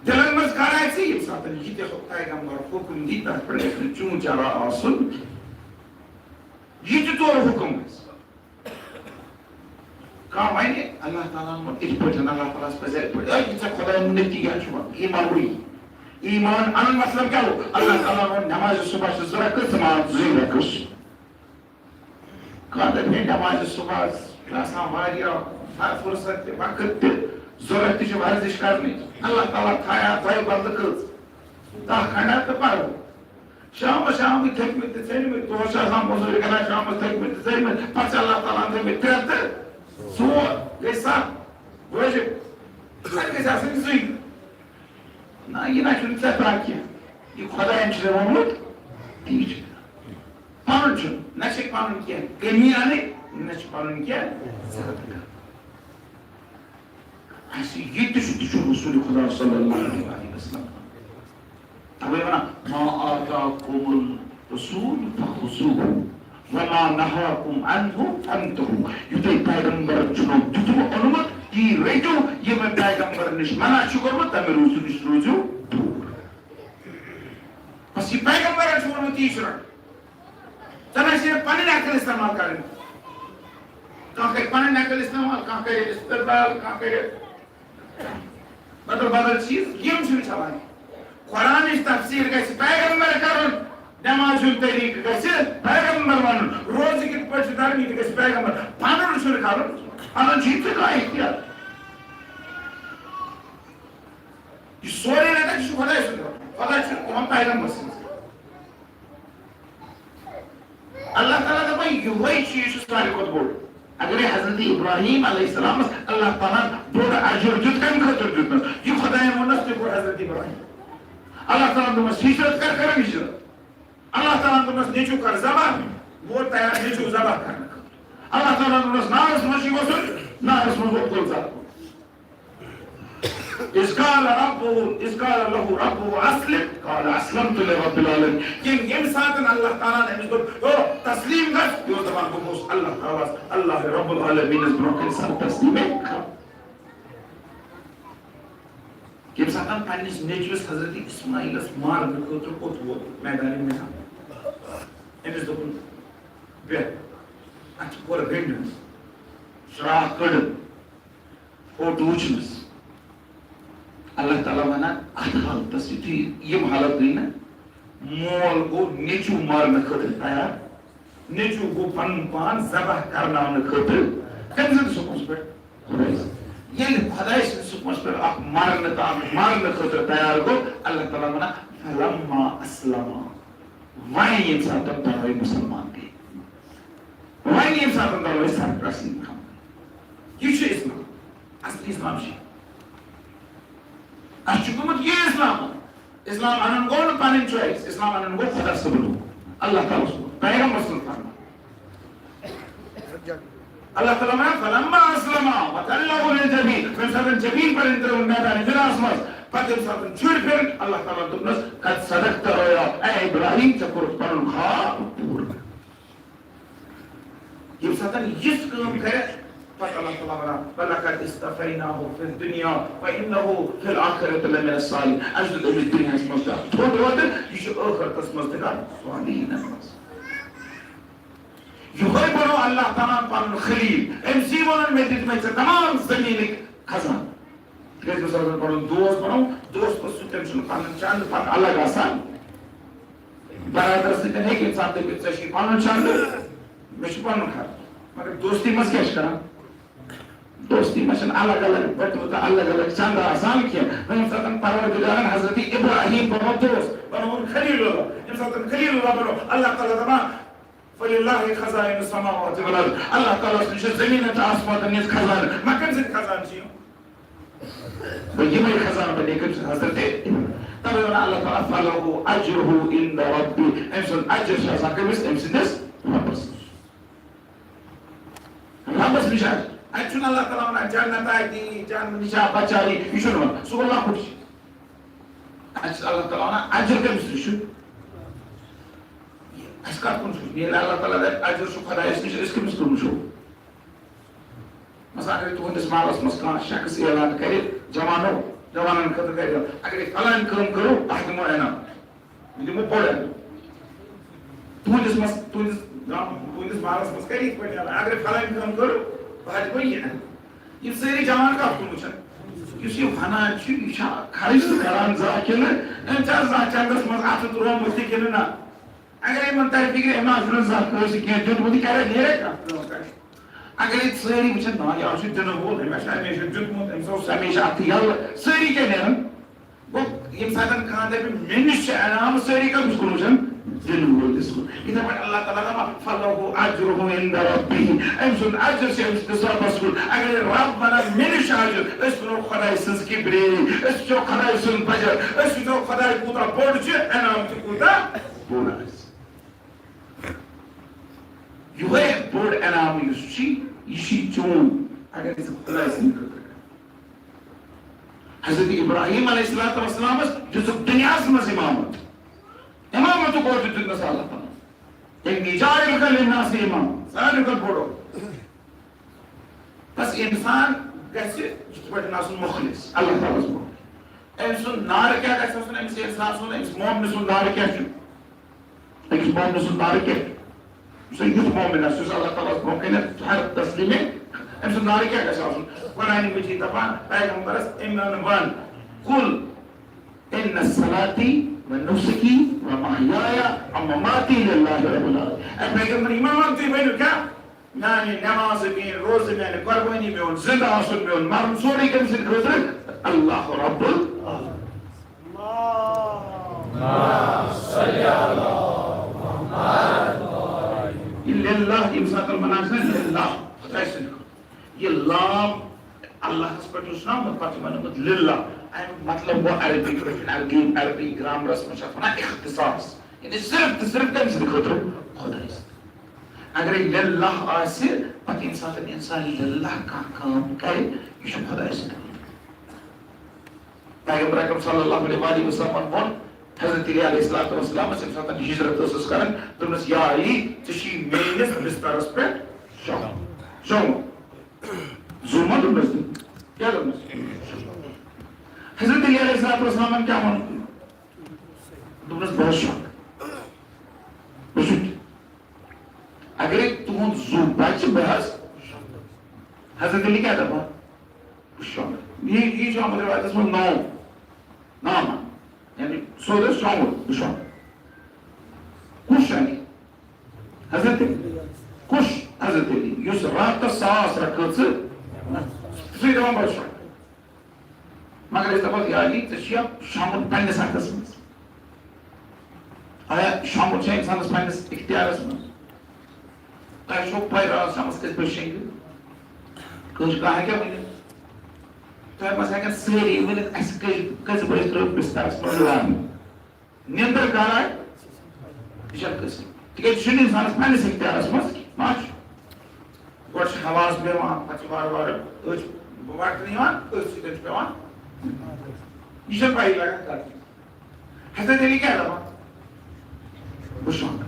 دِلن منٛز کر آسہِ، ییٚمہِ ساتہٕ یہِ تہِ پیغمبر حُکُم دی، تَتھ پٮ۪ٹھ گژھِ نہٕ چون چرا آسُن۔ یہِ تہِ تور حُکُم آسہِ۔ کانٛہہ وَنہِ، اللہ تعالیٰ ہَن ووٚن یِتھ پٲٹھۍ، اللہ تعالیٰ ہَس پَزِ یِتھ پٲٹھۍ۔ اے، یہِ ژےٚ خۄداے نتیٖجہ چھُ وَنُن، ایٖمان گوٚو یی۔ ایٖمان اَنُن مطلب کیٛاہ گوٚو؟ اللہ تعالیٰ ہَن ووٚن، نٮ۪مازِ صُبح چھِ زٕ رکعت، ژٕ مان زٕے رکعت۔ کانٛہہ دَپہِ ہے، نٮ۪مازِ صُبحس چھُ آسان واریاہ فُرصت تہِ، وقت تہِ، ضوٚرَتھ تہِ چھِ ورزش کَرنٕچ۔ اللہ تعالیٰ تھایہِ اَتھ دۄیہِ بدلہٕ کٔژ؟ دَہ کھنٛڈا تہٕ پَرو۔ شامَس، شامٕکۍ تھٔکمٕتۍ تہٕ ژٔلمٕتۍ، دۄہَس چھِ آسان مٔزوٗرۍ کَران، شامَس تھٔکمٕتۍ تہٕ ژٔلمٕتۍ، پَتہٕ چھِ اللہ تعالیٰ ہَن تھٲومٕتۍ ترٛےٚ تہٕ ژور، گٔے سَتھ۔ وٲجِب۔ اَتہِ گژھِ آسٕنۍ زٕے۔ نہ، یہِ نہ چھُنہٕ ژےٚ تام کینٛہہ۔ یہِ خۄدایَن چھُ مےٚ ووٚنمُت، تی چھُ۔ پَنُن چھُنہٕ۔ نہ چھِ پَنُن کینٛہہ کٔمی اَنٕنۍ، نہ چھِ پَنُن کینٛہہ زیادٕ کَرُن۔ اَسہِ یہِ تہِ چھُ، تہِ چھُ رسول خدا صلی اللہ علیہ وسلم۔ تَوَے وَنان، ما آتاکم الرسول فخذوہ وما نہاکم عنہ فانتہوا۔ یہِ تۄہہِ پیغمبرن چھُنو دیُتمُت، اوٚنمُت، تی رٔٹِو، یہِ مےٚ پیغمبر نِش منع چھُ کوٚرمُت، تَمہِ روٗزِو نِش روٗزِو دوٗر۔ بس یہِ پیغمبرن چھُ ووٚنمُت، تی چھُ رَٹُن۔ ژےٚ نہ چھےٚ پنٕنۍ عقل استعمال کرٕنۍ۔ کانٛہہ کرِ پنٕنۍ عقل استعمال، کانٛہہ کرِ استدلال، کانٛہہ کرِ بدل بدل چیٖز، یِم چھِنہٕ چلان۔ قرآنٕچ تفسیر گژھِ پیغمبر کرُن، نمازِ ہُنٛد طریٖقہٕ گژھِ پیغمبر وَنُن، روزٕ کِتھ پٲٹھۍ چھُ تَرُن، یہِ تہِ گژھِ پیغمبر۔ پنُن چھُنہٕ کرُن، پنُن چھُے ژےٚ کانٛہہ اختیار۔ یہِ سورُے رَٹان، یہِ چھُ خۄداے سُنٛد رَٹُن۔ خۄدا چھُ تِمن پیغمبر سٕنٛز۔ اللہ تعالیٰ دَپان، یِہوٚے چیٖز چھُ ساروی کھۄتہٕ بوٚڑ۔ اگرے حضرت ابراہیم علیہ السلامس اللہ تعالیٰ ہن بوٚڑ اجر دیُت، کَمہِ خٲطرٕ دیُتنس؟ یہِ خۄدایَن ووٚننس، تہِ کوٚر حضرت ابراہیم۔ اللہ تعالیٰ ہن دوٚپمس، ہجرت کر، کرن ہجرت۔ اللہ تعالیٰ ہن دوٚپمس، نیٚچوٗ کر ذبح، ووت تیار نیٚچوٗ ذبح کرنہٕ خٲطرٕ۔ اللہ تعالیٰ ہن دوٚپمس، نارس منٛز چھُ وَسُن، نارس منٛز ووت گُلزار۔ اذ قال ربه، اذ قال له ربه اسلم، قال اسلمت لرب العالمین۔ ییٚمہِ، ییٚمہِ ساتہٕ اللہ تعالیٰ ہن أمِس دوٚپ، "او، تسلیٖم گژھ"، یہِ اوس دَپان، "بہٕ گوٚوُس اللہ تعالیٰ ہس، اللہ رب العالمینس برونٛہہ کنہِ سر تسلیٖمے کران۔" ییٚمہِ ساتہٕ پننِس نیٚچوِس حضرت اسماعیلس مارنہٕ خٲطرٕ کوٚت ووت میدانِ مینا، أمِس دوٚپُن، "بیٚہہ، اَتھ چھِ کھۄر گٔنٛڈِمٕژ، شراکھ کٔڑٕن۔" فوٹو وٕچھنَس۔ اللہ تعالیٰ وَنان، اَتھ حالتَس یُتھُے یِم حالت گٔے نہ، مول گوٚو نیٚچوٗ مارنہٕ خٲطرٕ تیار، نیٚچوٗ گوٚو پَنُن پان ذبح کرناونہٕ خٲطرٕ۔ کٔمۍ سٕنٛدِس حُکمَس پٮ۪ٹھ؟ خۄداے سٕنٛدِس۔ ییٚلہِ خۄداے سٕنٛدِس حُکمَس پٮ۪ٹھ اَکھ مارنہٕ تام، مارنہٕ خٲطرٕ تیار گوٚو، اللہ تعالیٰ وَنان، فلما اسلما۔ وۄنۍ ییٚمہِ ساتہٕ تِم دۄنوَے مُسلمان گٔے، وۄنۍ ییٚمہِ ساتہٕ تِم دۄنوَے سرپرست یِم خلق۔ یہِ چھُ اسلام۔ اصلی اسلام چھُ۔ اَسہِ چھُ گوٚمُت یہِ اسلام۔ اسلام اَنُن گوٚو نہٕ پَنٕنۍ choice، اسلام اَنُن گوٚو خۄدا صٲبُن حُکُم، اللہ تعالیٰ سُنٛد، پیغمبر سُنٛد فرمان۔ اللہ تعالیٰ وَنان، فلما اسلما وتلہ للجبین، ییٚمہِ ساتہٕ جبین پَرن ترٲوٕن میدانِ بِناہَس منٛز، پَتہٕ ییٚمہِ ساتہٕ چُرۍ پھِرن، اللہ تعالیٰ دوٚپنَس، قد صدقت رؤیا، اے ابراہیم، ژےٚ کوٚرُتھ پَنُن خواب پوٗرٕ۔ ییٚمہِ ساتہٕ یِژھ کٲم کرِ، پتہٕ اللہ تعالیٰ وَنان، "ولقد اصطفیناہ فی الدنیا وانہ فی الآخرۃ لمن الصالحین۔" اَسہِ دیُت أمِس دُنیاہَس منٛز تہِ اَکھ تھوٚد عہدٕ، یہِ چھُ ٲخرتَس منٛز تہِ کانٛہہ صالحیٖنَن منٛز۔ یِہوٚے بنوو اللہ تعالیٰ ہَن پَنُن خلیٖل، أمۍ سی ووٚنُن، "مےٚ دِتۍ مےٚ ژےٚ تمام زٔمیٖنٕکۍ خزانہٕ۔" تِکیٛازِ یُس آسان پَنُن دوست بَنوو، دوستَس سۭتۍ تٔمۍ سُنٛد پَنُن چَندٕ پَتہٕ الگ آسان۔ برادرَس سۭتۍ ہیٚکہِ اِنسان دٔپِتھ، "ژےٚ چھُے پَنُن چَندٕ، مےٚ چھُ پَنُن خرچہٕ۔" مگر دوستی منٛز کیٛاہ چھِ کران؟ دوستی منٛز چھِنہٕ الگ الگ بَٹوٕ تہٕ الگ الگ چَندٕ آسان کینٛہہ۔ وۄنۍ ییٚمہِ ساتہٕ پَروَردِگارَن حضرت ابراہیٖم بَنوو دوست، بَنووُن خلیٖل اللہ، ییٚمہِ ساتہٕ خلیٖل اللہ بَنوو، اللہ تعالیٰ دَپان، "فللہ خزائن السماوات والارض"، اللہ تعالیٰ سٕنٛدۍ چھِ زٔمیٖنَن تہٕ آسمانَن ہٕنٛدۍ خزانہٕ۔ مگر کٔمۍ سٕنٛدۍ خزانہٕ چھِ یِم؟ گوٚو یِمَے خزانہٕ بَنے کٔمۍ سٕنٛدۍ؟ حضرت۔ تَوَے وَنان اللہ تعالیٰ، "فلہ اجرہ عند ربہ"، أمۍ سُنٛد اجر چھُ آسان کٔمِس؟ أمۍ سٕنٛدِس رۄبَس نِش۔ رۄبَس نِش اجر۔ اَتہِ چھُنہٕ اللہ تعالیٰ وَنان، "جنت آیہِ دی، جنت نِش آ بچاری"، یہِ چھُنہٕ وَنان۔ سُہ گوٚو لۄکُٹ چیٖز۔ اَتہِ چھُ اللہ تعالیٰ وَنان، اجر کٔمِس نِش چھُ؟ اَسہِ کَتھ کُن چھُ؟ ییٚلہِ اللہ تعالیٰ دَپہِ، اجر چھُ خۄدایَس نِش، أسۍ کٔمِس کُن وٕچھو؟ مثلاً، اگر تُہنٛدِس محلس منٛز کانٛہہ شخص اعلان کرِ، جوانو، جوانن خٲطرٕ کرِ اعلان، اگر یہِ فلٲنۍ کٲم کٔرِو، تۄہہِ دِمو انعام، بہٕ دِمو بوٚڑ انعام۔ تُہنٛدِس منٛز، تُہنٛدِس گام-، تُہنٛدِس محلس منٛز کرِ یِتھ پٲٹھۍ اعلان، اگر یہِ فلٲنۍ کٲم کٔرِو، تۄہہِ دِمو یہِ انعام۔ یِم سٲری جوان کتھ کُن وٕچھن؟ یُس یہِ ونان چھُ، یہِ چھا خرٕچ تہِ کران زانٛہہ کِنہٕ أمۍ چھا زانٛہہ چندس منٛز اتھٕ ترٛوومُت تہِ کِنہٕ نہ؟ اگر یِمن ترِ فِکرِ، أمۍ آسہِ نہٕ زانٛہہ کٲنٛسہِ کینٛہہ دیُتمُت، یہِ کرِ نیرِ کانٛہہ کٲم کرِ۔ اگر ییٚتہِ سٲری وٕچھن، نا، یہِ چھُ دِنہٕ وول، أمۍ آسہِ ہمیشہِ دیُتمُت، أمِس اوس ہمیشہِ اَتھٕ یَلہٕ، سٲری کیٛاہ نیرَن؟ گوٚو، ییٚمہِ ساتہٕ کانٛہہ دَپہِ، "مےٚ نِش چھِ انعام"، سٲری کَتھ کُن وٕچھن؟ دِنہٕ وٲلِس کُن۔ یِتھَے پٲٹھۍ اللہ تعالیٰ دَپان، "فلہ اجرہ عند ربہ"، أمۍ سُنٛد اجر چھُ أمۍ سٕنٛدِس رۄبَس کُن۔ اگر رۄب وَنان، "مےٚ نِش چھُ اجر"، أسۍ وَنو خۄداے سٕنٛز کِبریٲیی، أسۍ وٕچھو خۄداے سُنٛد بجر، أسۍ وٕچھو خۄداے کوٗتاہ بوٚڑ چھُ، انعام تہِ کوٗتاہ بوٚڑ آسہِ۔ یِہوٚے بوٚڑ انعام یُس چھُے، یہِ چھُے چون، اگر ژٕ خۄداے سٕنٛدِ خٲطرٕ کرکھ۔ حضرت ابراہیم علیہ الصلوۃ والسلامس دِژٕکھ دُنیاہس منٛز امامت۔ امامتُک عہدٕ دیُتنس اللہ تعالیٰ۔ "انی جاعلک للناس اماما"، ساروی کھۄتہٕ بوٚڑ عہدٕ۔ بس انسان گژھِ یِتھ پٲٹھۍ آسُن مُخلص، اللہ تعالیٰ ہس برونٛہہ۔ أمۍ سُنٛد نعرٕ کیٛاہ گژھِ آسُن؟ أمِس انسان سُنٛد، أمِس مومنہٕ سُنٛد نعرٕ کیٛاہ چھُ؟ أکِس مومنہٕ سُنٛد نعرٕ کیٛاہ چھُ؟ یُس یُتھ مومن آسہِ، یُس اللہ تعالیٰ ہس برونٛہہ کنٮ۪تھ ہر تسلیٖمے، أمۍ سُنٛد نعرٕ کیٛاہ گژھِ آسُن؟ قرآن مجید دپان پیغمبرس، "امن ون، قل ان صلاتی و نسکی و محیای و مماتی للہ رب العالمین"۔ اے پیغمبر، یِمن ون، تُہۍ ؤنِو کیٛاہ؟ میانہِ نمازٕ، میٲنۍ روزٕ، میانہِ قربٲنی، میون زندٕ آسُن، میون مرُن، سورُے کٔمۍ سٕنٛدِ خٲطرٕ؟ اللہ رب ال-، یہِ للہ، ییٚمہِ ساتہٕ وَنان چھِ نہ للہ، خۄداے سٕنٛدِ خٲطرٕ۔ یہِ لام اللہس پٮ۪ٹھ یُس نہ آمُت، پتہٕ چھُ وَنیومُت للہ۔ اَمیُک مطلب گوٚو عربی پٲٹھۍ، عربی، عربی گرامرس منٛز چھِ اَتھ وَنان اختصاص، یعنی صرف تہٕ صرف کٔمۍ سٕنٛدِ خٲطرٕ؟ خۄداے سٕنٛدِ۔ اگرے للہ آسہِ، پتہٕ ییٚمہِ ساتہٕ انسان للہ کانٛہہ کٲم کرِ، یہِ چھُ خۄداے سٕنٛدِ خٲطرٕ۔ پیغمبر اکرم صلی اللہ علیہ وآلہ وسلمن ووٚن حضرت علی علیہ الصلوۃ والسلامس، ییٚمہِ ساتہٕ ہجرت ٲسٕس کران، دوٚپنس، یا علی، ژےٚ چھُے میٲنِس بسترس پٮ۪ٹھ شۄنٛگُن۔ شۄنٛگُن۔ زُو ما دوٚپنس تٔمۍ؟ کیٛاہ دوٚپنس؟ حضرت علی علیہ الصلوۃ والسلامن کیٛاہ ووٚن؟ دوٚپنس، بہٕ حظ شۄنٛگہٕ۔ بہٕ چھُس، اگرے تُہُنٛد زُو بچہِ، بہٕ حظ۔ حضرت علی کیٛاہ دپان؟ بہٕ شۄنٛگہٕ۔ یہِ، یہِ چھُ آمُت رِوایتس منٛز نو۔ نامہ۔ یعنی سیوٚد اوس شۄنٛگُن، بہٕ شۄنٛگہٕ۔ کُس شۄنٛگہِ؟ حضرت علی۔ کُس؟ حضرت علی، یُس راتس ساس رکٲژ۔ سُے دپان، بہٕ شۄنٛگہٕ۔ مگر أسۍ دپو، یا علی، ژےٚ چھُیا شۄنٛگُن پننِس اتھس منٛز؟ آیا شۄنٛگُن چھا انسانس پننِس اختیارس منٛز؟ تۄہہِ چھو پَے راتھ شامَس کٔژِ بجہِ شۄنٛگِو؟ کٲنٛسہِ کانٛہہ ہیٚکیٛاہ ؤنِتھ؟ تۄہہِ منٛز ہیٚکن سٲری ؤنِتھ، اَسہِ کٔژِ، کٔژِ بجہِ ترٲو بسترس منٛز لَب؟ نیٚنٛدٕر کر آے؟ یہِ چھےٚ قٕصہٕ۔ تِکیٛازِ یہِ چھُنہٕ اِنسانَس پنٛنِس اختیارَس منٛز، ما چھُ؟ گۄڈٕ چھِ حواس بیٚہوان، پَتہٕ چھِ وارٕ وارٕ أچھ وَٹنہٕ یِوان، أتھۍ سۭتۍ چھُ پٮ۪وان۔ یہِ چھےٚ پَیی لَگان کَتھ۔ حضرت علی کیٛاہ دَپان؟ بہٕ شۄنٛگہٕ۔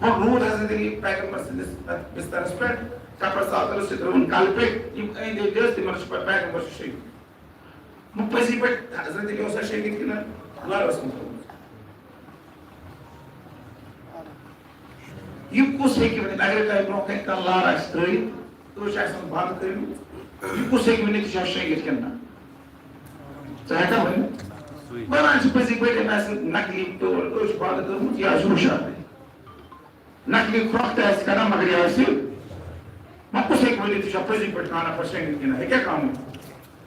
وۄنۍ روٗد حضرت علی پیغمبر سٕنٛدِس تَتھ بِستَرَس پٮ۪ٹھ، کَپَر ژالتَرَس سۭتۍ ترٛٲوٕن کَلہٕ پٮ۪ٹھ، یِم أنٛدۍ أنٛدۍ ٲسۍ، تِمَن چھُ پَتہٕ پیغمبر چھُ شٔہیٖد۔ وۄنۍ پٔزی پٲٹھۍ حضرت علی اوسا شٔہیٖد کِنہٕ لَر ٲسمٕژ تھٲومٕژ؟ یہِ کُس ہیٚکہِ ؤنِتھ، اگر تۄہہِ برونٛہہ کنہِ کانٛہہ لار آسہِ ترٲوِتھ، أچھ آسن بنٛد کٔرمٕتۍ، یہِ کُس ہیٚکہِ ؤنِتھ، یہِ چھا شۄنٛگِتھ کِنہٕ نہ؟ ژٕ ہیٚککھا ؤنِتھ؟ ونان چھِ پٔزی پٲٹھۍ، أمۍ آسہِ نقلی طور أچھ بنٛد کٔرمٕژ، یہِ آسہِ ہُشارٕے۔ نقلی کھرٛۄکھ تہِ آسہِ کران، مگر یہِ آسہِ، وۄنۍ کُس ہیٚکہِ ؤنِتھ، یہِ چھا پٔزی پٲٹھۍ کانٛہہ نفر شۄنٛگِتھ کِنہٕ نہ؟ ہیٚکیٛاہ کانٛہہ ؤنِتھ؟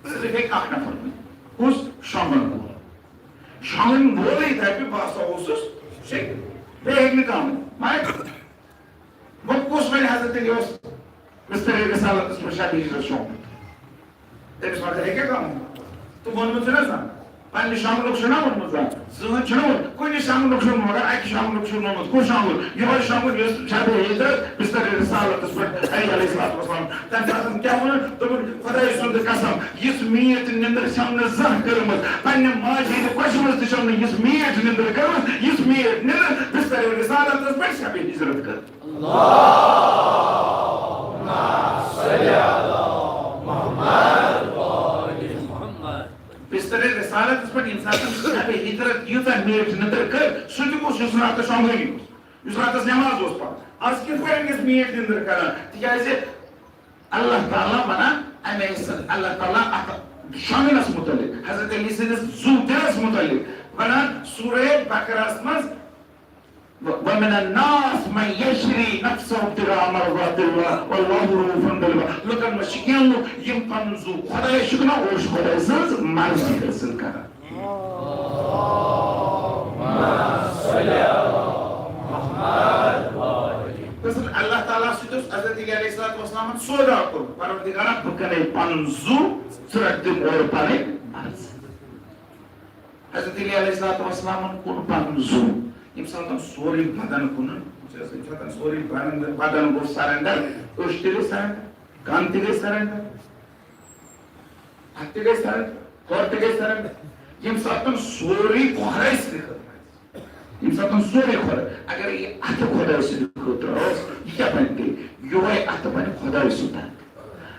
صرف ہیٚکہِ اکھ نفر ؤنِتھ۔ کُس؟ شۄنٛگن وول۔ شۄنٛگن وولٕے دَپہِ، بہٕ ہسا اوسُس شٔنگِتھ۔ بیٚیہِ ہیٚکہِ نہٕ کانٛہہ ؤنِتھ۔ مگر وۄنۍ کُس وَنہِ حضرت علی اوس بسترِ رسالتس پٮ۪ٹھ شبِ ہجرت شۄنٛگمُت؟ تٔمِس وَنہِ ہیٚکیٛاہ کانٛہہ ؤنِتھ؟ تہٕ ووٚنمُت چھُنہ زانٛہہ؟ پننہِ شۄنٛگنُک چھُنہ ووٚنمُت زانٛہہ؟ زٕہٕنۍ چھُنہ ووٚنمُت؟ کُنہِ شۄنٛگنُک چھُنہٕ، مگر اَکہِ شۄنٛگنُک چھُنہٕ ووٚنمُت۔ کُس شۄنٛگُن؟ یِہوٚے شۄنٛگُن یُس شبِ ہجرت بسترِ رسالتس پٮ۪ٹھ علی علیہ الصلوۃ والسلام۔ تَمہِ ساتہٕ کیٛاہ ووٚنُن؟ دوٚپُن، خۄداے سُنٛد قسم، یِژھ میٖٹھ نیٚنٛدٕر چھَم نہٕ زانٛہہ کٔرمٕژ۔ پننہِ ماجہِ ہٕنٛدِ کۄچھِ منٛز تہِ چھَم نہٕ یِژھ میٖٹھ نیٚنٛدٕر کٔرمٕژ، یِژھ میٖٹھ نیٚنٛدٕر بسترِ رسالتس پٮ۪ٹھ شبِ ہجرت کٔر۔ بسترِ رسالتس پٮ۪ٹھ ییٚمہِ ساتہٕ شبِ ہجرت ییٖژاہ میٖٹھ نیٚنٛدٕر کٔر، سُہ تہِ کُس یُس راتس شۄنٛگٲنی اوس؟ یُس راتس نٮ۪ماز اوس پران، از کِتھ پٲٹھۍ گژھِ میٖٹھ نیٚنٛدٕر کران؟ تِکیٛازِ اللہ تعالیٰ ونان، اَمے سۭتۍ اللہ تعالیٰ اتھ شۄنٛگنس متعلق، حضرت علی سٕنٛدِس زُو دِلس متعلق ونان سورہ بقرہس منٛز، "ومن الناس من یشری نفسه ابتغاء مرضات اللہ واللہ رؤوف بالعباد۔" لُکن منٛز چھِ کینٛہہ لُکھ یِم پنُن زُو خۄدایس چھِ کٕنان، اور چھِ خۄداے سٕنٛز مرضی حٲصِل کران۔ دراصل اللہ تعالیٰ سۭتۍ اوس حضرت علی علیہ الصلوۃ والسلامن سودا کوٚرمُت، پروردگارا، بہٕ کٕنے پنُن زُو، ژٕ رٹھ تِم اورٕ پنٕنۍ مرضی۔ حضرت علی علیہ الصلوۃ والسلامن کُن پنُن زُو، ییٚمہِ ساتہٕ سورُے بدن کُنن، ییٚمہِ ساتہٕ سورُے بدن، بدن گوٚو surrender، أچھ تہِ گٔے surrender، کن تہِ گٔے surrender، اَتھٕ تہِ گٔے surrender، کھۄر تہِ گٔے surrender۔ ییٚمہِ ساتہٕ سورُے خۄداے سٕنٛدِ خٲطرٕ آسہِ، ییٚمہِ ساتہٕ سورُے خۄداے، اگر یہِ اَتھٕ خۄداے سٕنٛدِ خٲطرٕ اوس، یہِ کیٛاہ بنہِ تیٚلہِ؟ یِہوٚے اَتھٕ بنہِ خۄداے سُنٛد اَتھٕ۔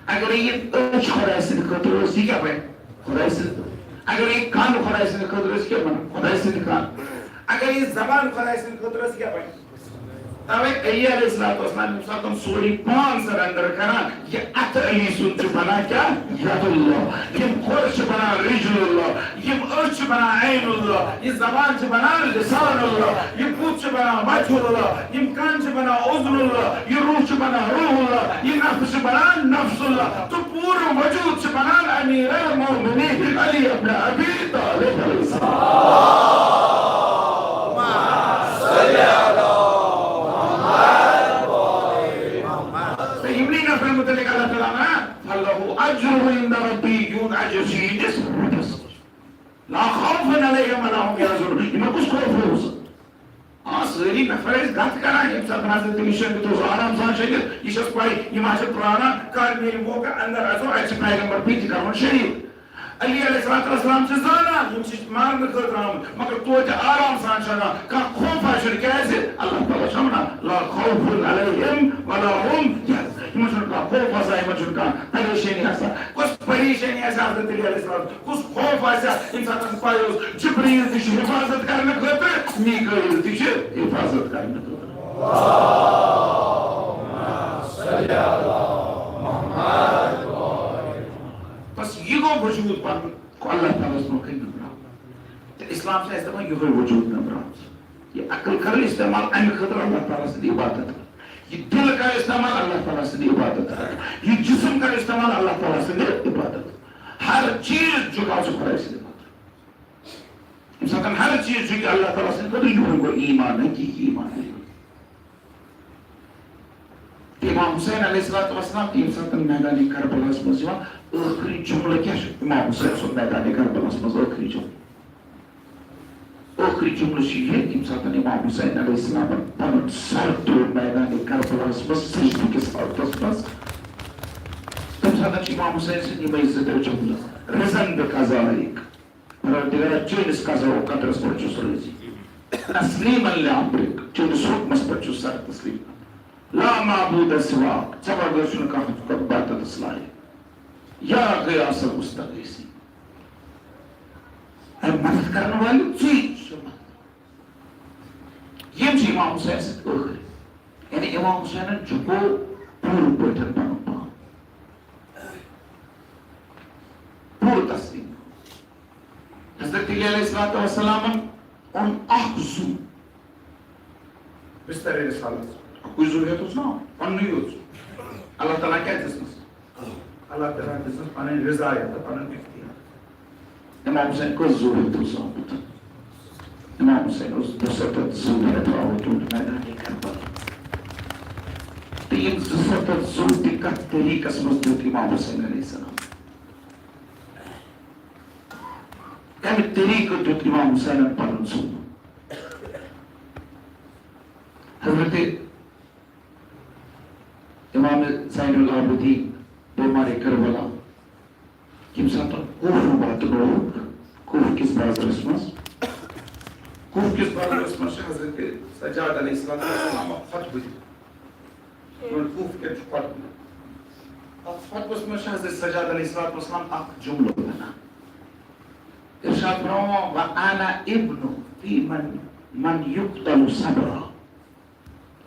اگر یہِ أچھ خۄداے سٕنٛدِ خٲطرٕ اوس، یہِ کیٛاہ بنہِ؟ خۄداے سٕنٛدِ خٲطرٕ۔ اگر یہِ کن خۄداے سٕنٛدِ خٲطرٕ اوس، یہِ کیٛاہ بنہِ؟ خۄداے سٕنٛدِ کن۔ اگر یہِ زبان خۄداے سٕنٛدِ خٲطرٕ ٲس، یہِ کیٛاہ بنہِ؟ توے علی علیہ الصلوۃ والسلام، ییٚمہِ ساتہٕ تِم سورُے پان surrender کران، یہِ اَتھٕ علی سُنٛد چھُ بنان کیٛاہ؟ ید اللہ۔ یِم کھۄر چھِ بنان رجل اللہ۔ یِم أچھ چھِ بنان عین اللہ۔ یہِ زبان چھِ بنان لسان اللہ۔ یہِ بُتھ چھُ بنان وجہ اللہ۔ یِم کن چھِ بنان اذن اللہ۔ یہِ روح چھُ بنان روح اللہ۔ یہِ نفس چھُ بنان نفس اللہ۔ تہٕ پوٗرٕ وجوٗد چھُ بنان امیر المومنین علی ابن ابی طالب علیہ السلام۔ تہٕ یِمنٕے نفرن مُتعلق اللہ تعالیٰ ونان، "فلہ اجرہ عند ربی"، یِہُنٛد اجر چھُ یِہنٛدِس رۄبس۔ "لا خوف علیہم ولا هم یحزنون"، یِمن کُس خوف اوس؟ آ، سٲری نفر ٲسۍ گتھ کران، ییٚمہِ ساتہٕ حضرت علی شۄنٛگِتھ اوس، آرام سان شۄنٛگِتھ، یہِ چھَس پَے، یِم حظ چھِ پرٛاران، کر میلہِ موقع، اندر اژو، اَتہِ چھِ پیغمبر بیٚیہِ تہِ کرون شہیٖد۔ علی علیہ الصلوۃ والسلام چھِ زانان، یِم چھِ مارنہٕ خٲطرٕ آمٕتۍ، مگر توتہِ آرام سان چھِ اَنان، کانٛہہ خوفا چھُنہٕ۔ کیٛازِ؟ اللہ تعالیٰ چھُ وَنان، "لا خوف علیہم ولا هم يحزنون۔" یِمن چھُنہٕ کانٛہہ خوف آسان، یِمن چھُنہٕ کانٛہہ پریشٲنی آسان۔ کۄس پریشٲنی آسہِ حضرت علی علیہ السلام؟ کُس خوف آسہِ؟ ییٚمہِ ساتہٕ پَے اوس، جبریٖل تہِ چھُ حفاظت کرنہٕ خٲطرٕ، میٖکٲیٖل تہِ چھُ حفاظت کرنہٕ خٲطرٕ۔ بس یہِ گوٚو وجوٗد پَنُن، گوٚو اللہ تعالیٰ ہَس برونٛہہ کَنہِ نٔمبراو۔ تہٕ اِسلام چھُ اَسہِ دَپان یِہوٚے وجوٗد نٔمبراو۔ یہِ عقل کَرو استعمال اَمہِ خٲطرٕ اللہ تعالیٰ سٕنٛدِ عبادت کَرو۔ یہِ دِل کَرو استعمال اللہ تعالیٰ سٕنٛدِ عبادت کَرو۔ یہِ جسم کَرو استعمال اللہ تعالیٰ سٕنٛدِ عبادت۔ ہر چیٖز جُکاو ژٕ خۄداے سٕنٛدِ خٲطرٕ۔ ییٚمہِ ساتہٕ ہر چیٖز جُکہِ اللہ تعالیٰ سٕنٛدِ خٲطرٕ، یِہوٚے گوٚو ایمان، حقیٖقی ایمان۔ تہٕ امام حسین علیہ الصلوۃ والسلام، ییٚمہِ ساتہٕ میدانِ کربلاہَس منٛز یِوان، ٲخری جملہٕ کیٛاہ چھُ امام حسین سُنٛد میدانِ کربلاہَس منٛز؟ ٲخری جملہٕ، ٲخری جملہٕ چھُ یہِ، ییٚمہِ ساتہٕ امام حسین علیہ السلامَن پَنُن سر ترٛوو میدانِ کربلاہَس منٛز سجدٕ کِس حالتَس منٛز، تَمہِ ساتہٕ چھِ امام حسین سٕنٛدۍ یِمَے زٕ ترٛےٚ جملہٕ، "رضاً بقضائک"، پروردگارا، چٲنِس قضا و قدرَس پٮ۪ٹھ چھُس رٲضی۔ "تسلیماً لامرک"، چٲنِس حُکمَس پٮ۪ٹھ چھُس سر تسلیم۔ "لا معبود سواک"، ژےٚ بغٲر چھُنہٕ کانٛہہ حقوٗقَس عبادتَس لایق۔ "یا غیاث المستغیثین"، اے مدد کرن والہِ، ژٕے چھُ مدد۔ یِم چھِ امام حسین سۭتۍ ٲخری۔ یعنی امام حسینن جُکو پوٗرٕ پٲٹھۍ پنُن پان۔ پوٗرٕ تسلیٖم۔ حضرت علی علیہ الصلوۃ والسلامن اوٚن اکھ زُو بسترِ رسالتس پٮ۪ٹھ۔ اَکُے زُو ہیوٚتُس نا، پننُے یوت زُو۔ اللہ تعالیٰ کیٛازِ دِژنَس؟ اللہ تعالیٰ دِژنَس پنٕنۍ رضایت تہٕ پنُن اختیار۔ امام حسین کٔژ زُو ہیوٚتُس آمُت؟ امام حسین اوس دُسَتتھ زُو ہیوٚتھ آمُت میدانِ کربلا۔ تہٕ یِم دُسَتتھ زُو تہِ کتھ طریٖقس منٛز دیُت امام حسین علیہ السلام؟ کمہِ طریٖقہٕ دیُت امام حسینن پنُن زُو؟ حضرت امام زین العابدین بیمارِ کربلا، ییٚمہِ ساتہٕ کوفہٕ واتنووُکھ، کوفہٕ کِس بازرس منٛز، کوفہٕ کِس بازرس منٛز چھِ حضرت سجاد علیہ السلام خطبہٕ دِوان۔ یِمن کوفہٕ کٮ۪ن چھُ خطبہٕ۔ اتھ خطبس منٛز چھِ حضرت سجاد علیہ السلام اکھ جملہٕ ونان۔ ارشاد فرماوان، "وانا ابن فی من، من یقتل صبرا۔"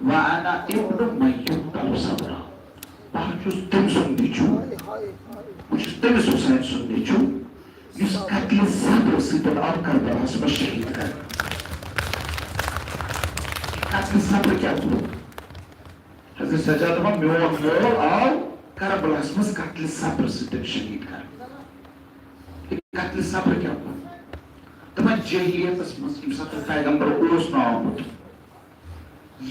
وانا ابن من یقتل صبرا۔ بہٕ حظ چھُس تٔمۍ سُنٛد نیٚچوٗ، بہٕ چھُس تٔمِس حسین سُنٛد نیٚچوٗ، یُس قتلِ صبر سۭتۍ آو کربلاہَس منٛز شہیٖد کرنہٕ۔ قتلِ صبر کیٛاہ گوٚو؟ حضرت سجاد دَپان، میون مول آو کربلاہَس منٛز قتلِ صبر سۭتۍ شہیٖد کرنہٕ۔ یہِ قتلِ صبر کیٛاہ گوٚو؟ دَپان، جٲہلیتَس منٛز ییٚمہِ ساتہٕ پیغمبر اوس نہٕ آمُت،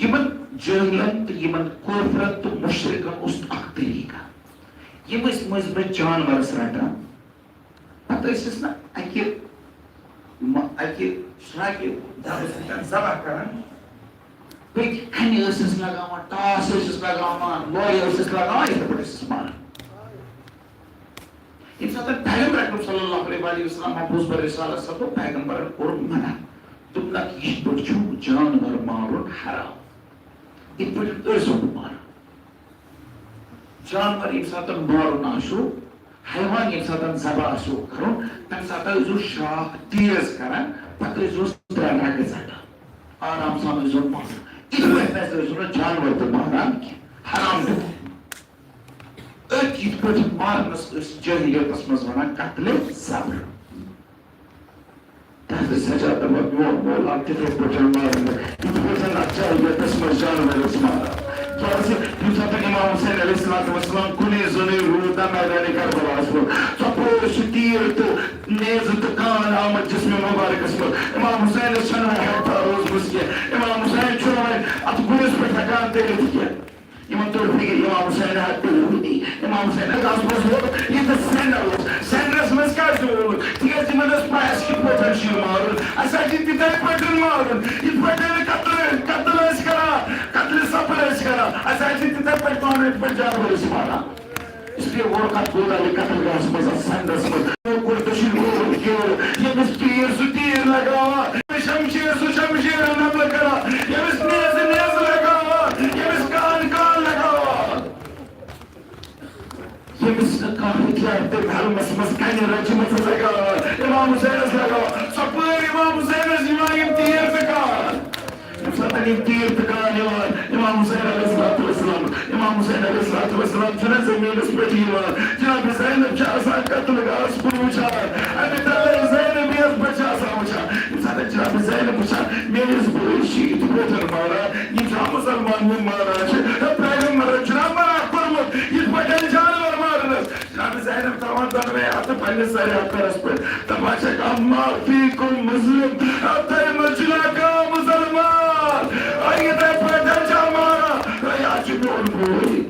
یِمن جٲہلن تہٕ یِمن کٲفرن تہٕ مُشرِکن اوس اکھ طریٖقہٕ۔ یِم ٲسۍ مٔنٛزۍ مٔنٛزۍ جانورس رٹان۔ پتہٕ ٲسِس نہ اکہِ م-، اکہِ شراکہِ دبہٕ سۭتۍ ذبح کران۔ بیٚیہِ کنہِ ٲسِس لگاوان، ٹاس ٲسِس لگاوان، لورِ ٲسِس لگاوان، یِتھے پٲٹھۍ ٲسِس ماران۔ ییٚمہِ ساتہٕ پیغمبر اکرم صلی اللہ علیہ وآلہ وسلم مبعوث بر رسالت سپُد، پیغمبرن کوٚر منع۔ دوٚپُن، "نہ، یِتھ پٲٹھۍ چھُ جانور مارُن حرام۔ یِتھ پٲٹھۍ ٲسۍزیو نہٕ ماران۔" جانور ییٚمہِ ساتہٕ مارُن آسیو، حیوان ییٚمہِ ساتہٕ ذبح آسیو کرُن، تَمہِ ساتہٕ ٲسۍزیو شاکھ تیز کران، پتہٕ ٲسۍزیوس ترٛےٚ رگہٕ ژٹان۔ آرام سان ٲسۍزیو ماران۔ یِتھ پٲٹھۍ نہ ٲسۍزیو نہٕ جانور تہِ ماران کینٛہہ، حرام تہِ۔ أتھۍ یِتھ پٲٹھۍ مارنَس ٲسۍ جٲہلیتَس منٛز وَنان قتلِ صبر۔ تَتھ ٲسۍ سجاد دَپان، "میون مول آو تِتھَے پٲٹھۍ مارنہٕ، یِتھ پٲٹھۍ زَن اَتھ جاہلیتَس منٛز جانوَر ٲسۍ ماران۔" کیٛازِ یُتھ ہَتہٕ امام حسین علیہ الصلوۃ والسلام کُنی زوٚنٕے روٗد نہ میدانِ کربلاہَس منٛز، ژۄپٲرۍ چھُ تیٖر تہٕ نیزٕ تہٕ کان آمُت جسمِ مُبارکَس منٛز۔ امام حسینَس چھَنہٕ وۄنۍ ہٮ۪کتھا روٗزمٕژ کینٛہہ۔ امام حسین چھُنہٕ وۄنۍ اَتھ گُرِس پٮ۪ٹھ ہٮ۪کان تٔرِتھ کینٛہہ۔ یِمن توٚر فِکرِ، امام حسین ہا پیوٚو وُنی۔ امام حسین ہا، اَتھ منٛز ووت یہِ تہٕ سینڈل اوس۔ سینڈلس منٛز کیٛازِ ووت؟ تِکیٛازِ یِمن ٲس پَے اَسہِ کِتھ پٲٹھۍ چھُ یہِ مارُن۔ اَسہِ آسہِ یہِ تِتھَے پٲٹھۍ مارُن، یِتھ پٲٹھۍ نہٕ قتل، قتل ٲسۍ کران، قتلِ صبر ٲسۍ کران۔ اَسہِ آسہِ یہِ تِتھَے پٲٹھۍ مارُن، یِتھ پٲٹھۍ جانور ٲسۍ ماران۔ اس لیے ووت اَتھ گوٚو یہِ قتل گاہَس منٛز، اَتھ سینڈلس منٛز۔ کوٚر تہٕ کانٛہہ ہتھیار تٔمۍ ہیلمس منٛز کنہِ رچھمٕژ لگاوان، امام حسینس لگاوان، ژۄپٲرۍ امام حسینس یِوان یِم تیٖر تہٕ کان۔ ییٚمہِ ساتہٕ یِم تیٖر تہٕ کان یِوان، امام حسین علیہ الصلوۃ والسلام، امام حسین علیہ الصلوۃ والسلام چھُنہ زٔمیٖنس پٮ۪ٹھ یِوان۔ جناب زینب چھِ آسان قتل گاہس کُن وٕچھان، اَمہِ تلے زینبیَس پٮ۪ٹھ چھِ آسان وٕچھان۔ ییٚمہِ ساتہٕ جناب زینب وٕچھان، میٲنِس بٲیِس چھِ یِتھ پٲٹھۍ ماران، یِم چھا مُسلمان یِم ماران چھِ؟ ہے، پیغمبرن چھُنہ منع کوٚرمُت یِتھ پٲٹھۍ جانور مارنس؟ جناب زینب تھاوان دۄنوَے اَتھٕ پننِس سرِ اَتھَس پٮ۪ٹھ، دَپان چھَکھ، "اما فیکم مسلم"، اَتھ تۄہہِ منٛز چھُنہ کانٛہہ مُسلمان؟ اَے، یِتھَے پٲٹھۍ چھا ماران؟ اَے، یا چھُ میون بوے،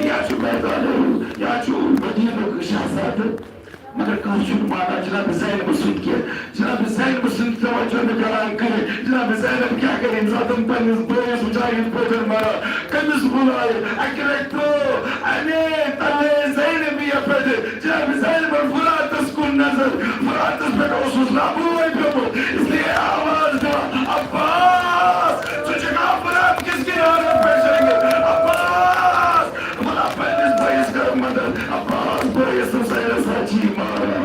یا چھُ میدانُک، یا چھُ مدینُک شہزادٕ۔ مگر کانٛہہ چھُنہٕ مانان جناب زینبہٕ سُنٛد کینٛہہ۔ جناب زینبہٕ سُنٛد توجہ نہٕ کران کٕہٕنۍ۔ جناب زینب کیٛاہ کرِ ییٚمہِ ساتہٕ تِم پننِس بٲیِس وٕچھان یِتھ پٲٹھۍ مَران؟ کٔمِس بُلایہِ؟ اَکہِ لَٹہِ ترٛوو اَمے تَلے زینبیہ پٮ۪ٹھ۔ جناب زینبَن فراتَس کُن نظر۔ فراتَس پٮ۪ٹھ اوسُس لَبوے پیوٚمُت۔ اس لیے آواز دِوان، "عباس، ژٕ چھُکھا فرات کِس کِنارَس پٮ۪ٹھ شۄنٛگِتھ؟ عباس، وَلا پننِس بٲیِس کر مدد۔ عباس بٲیِس حسینَس ہا چھی ماران۔"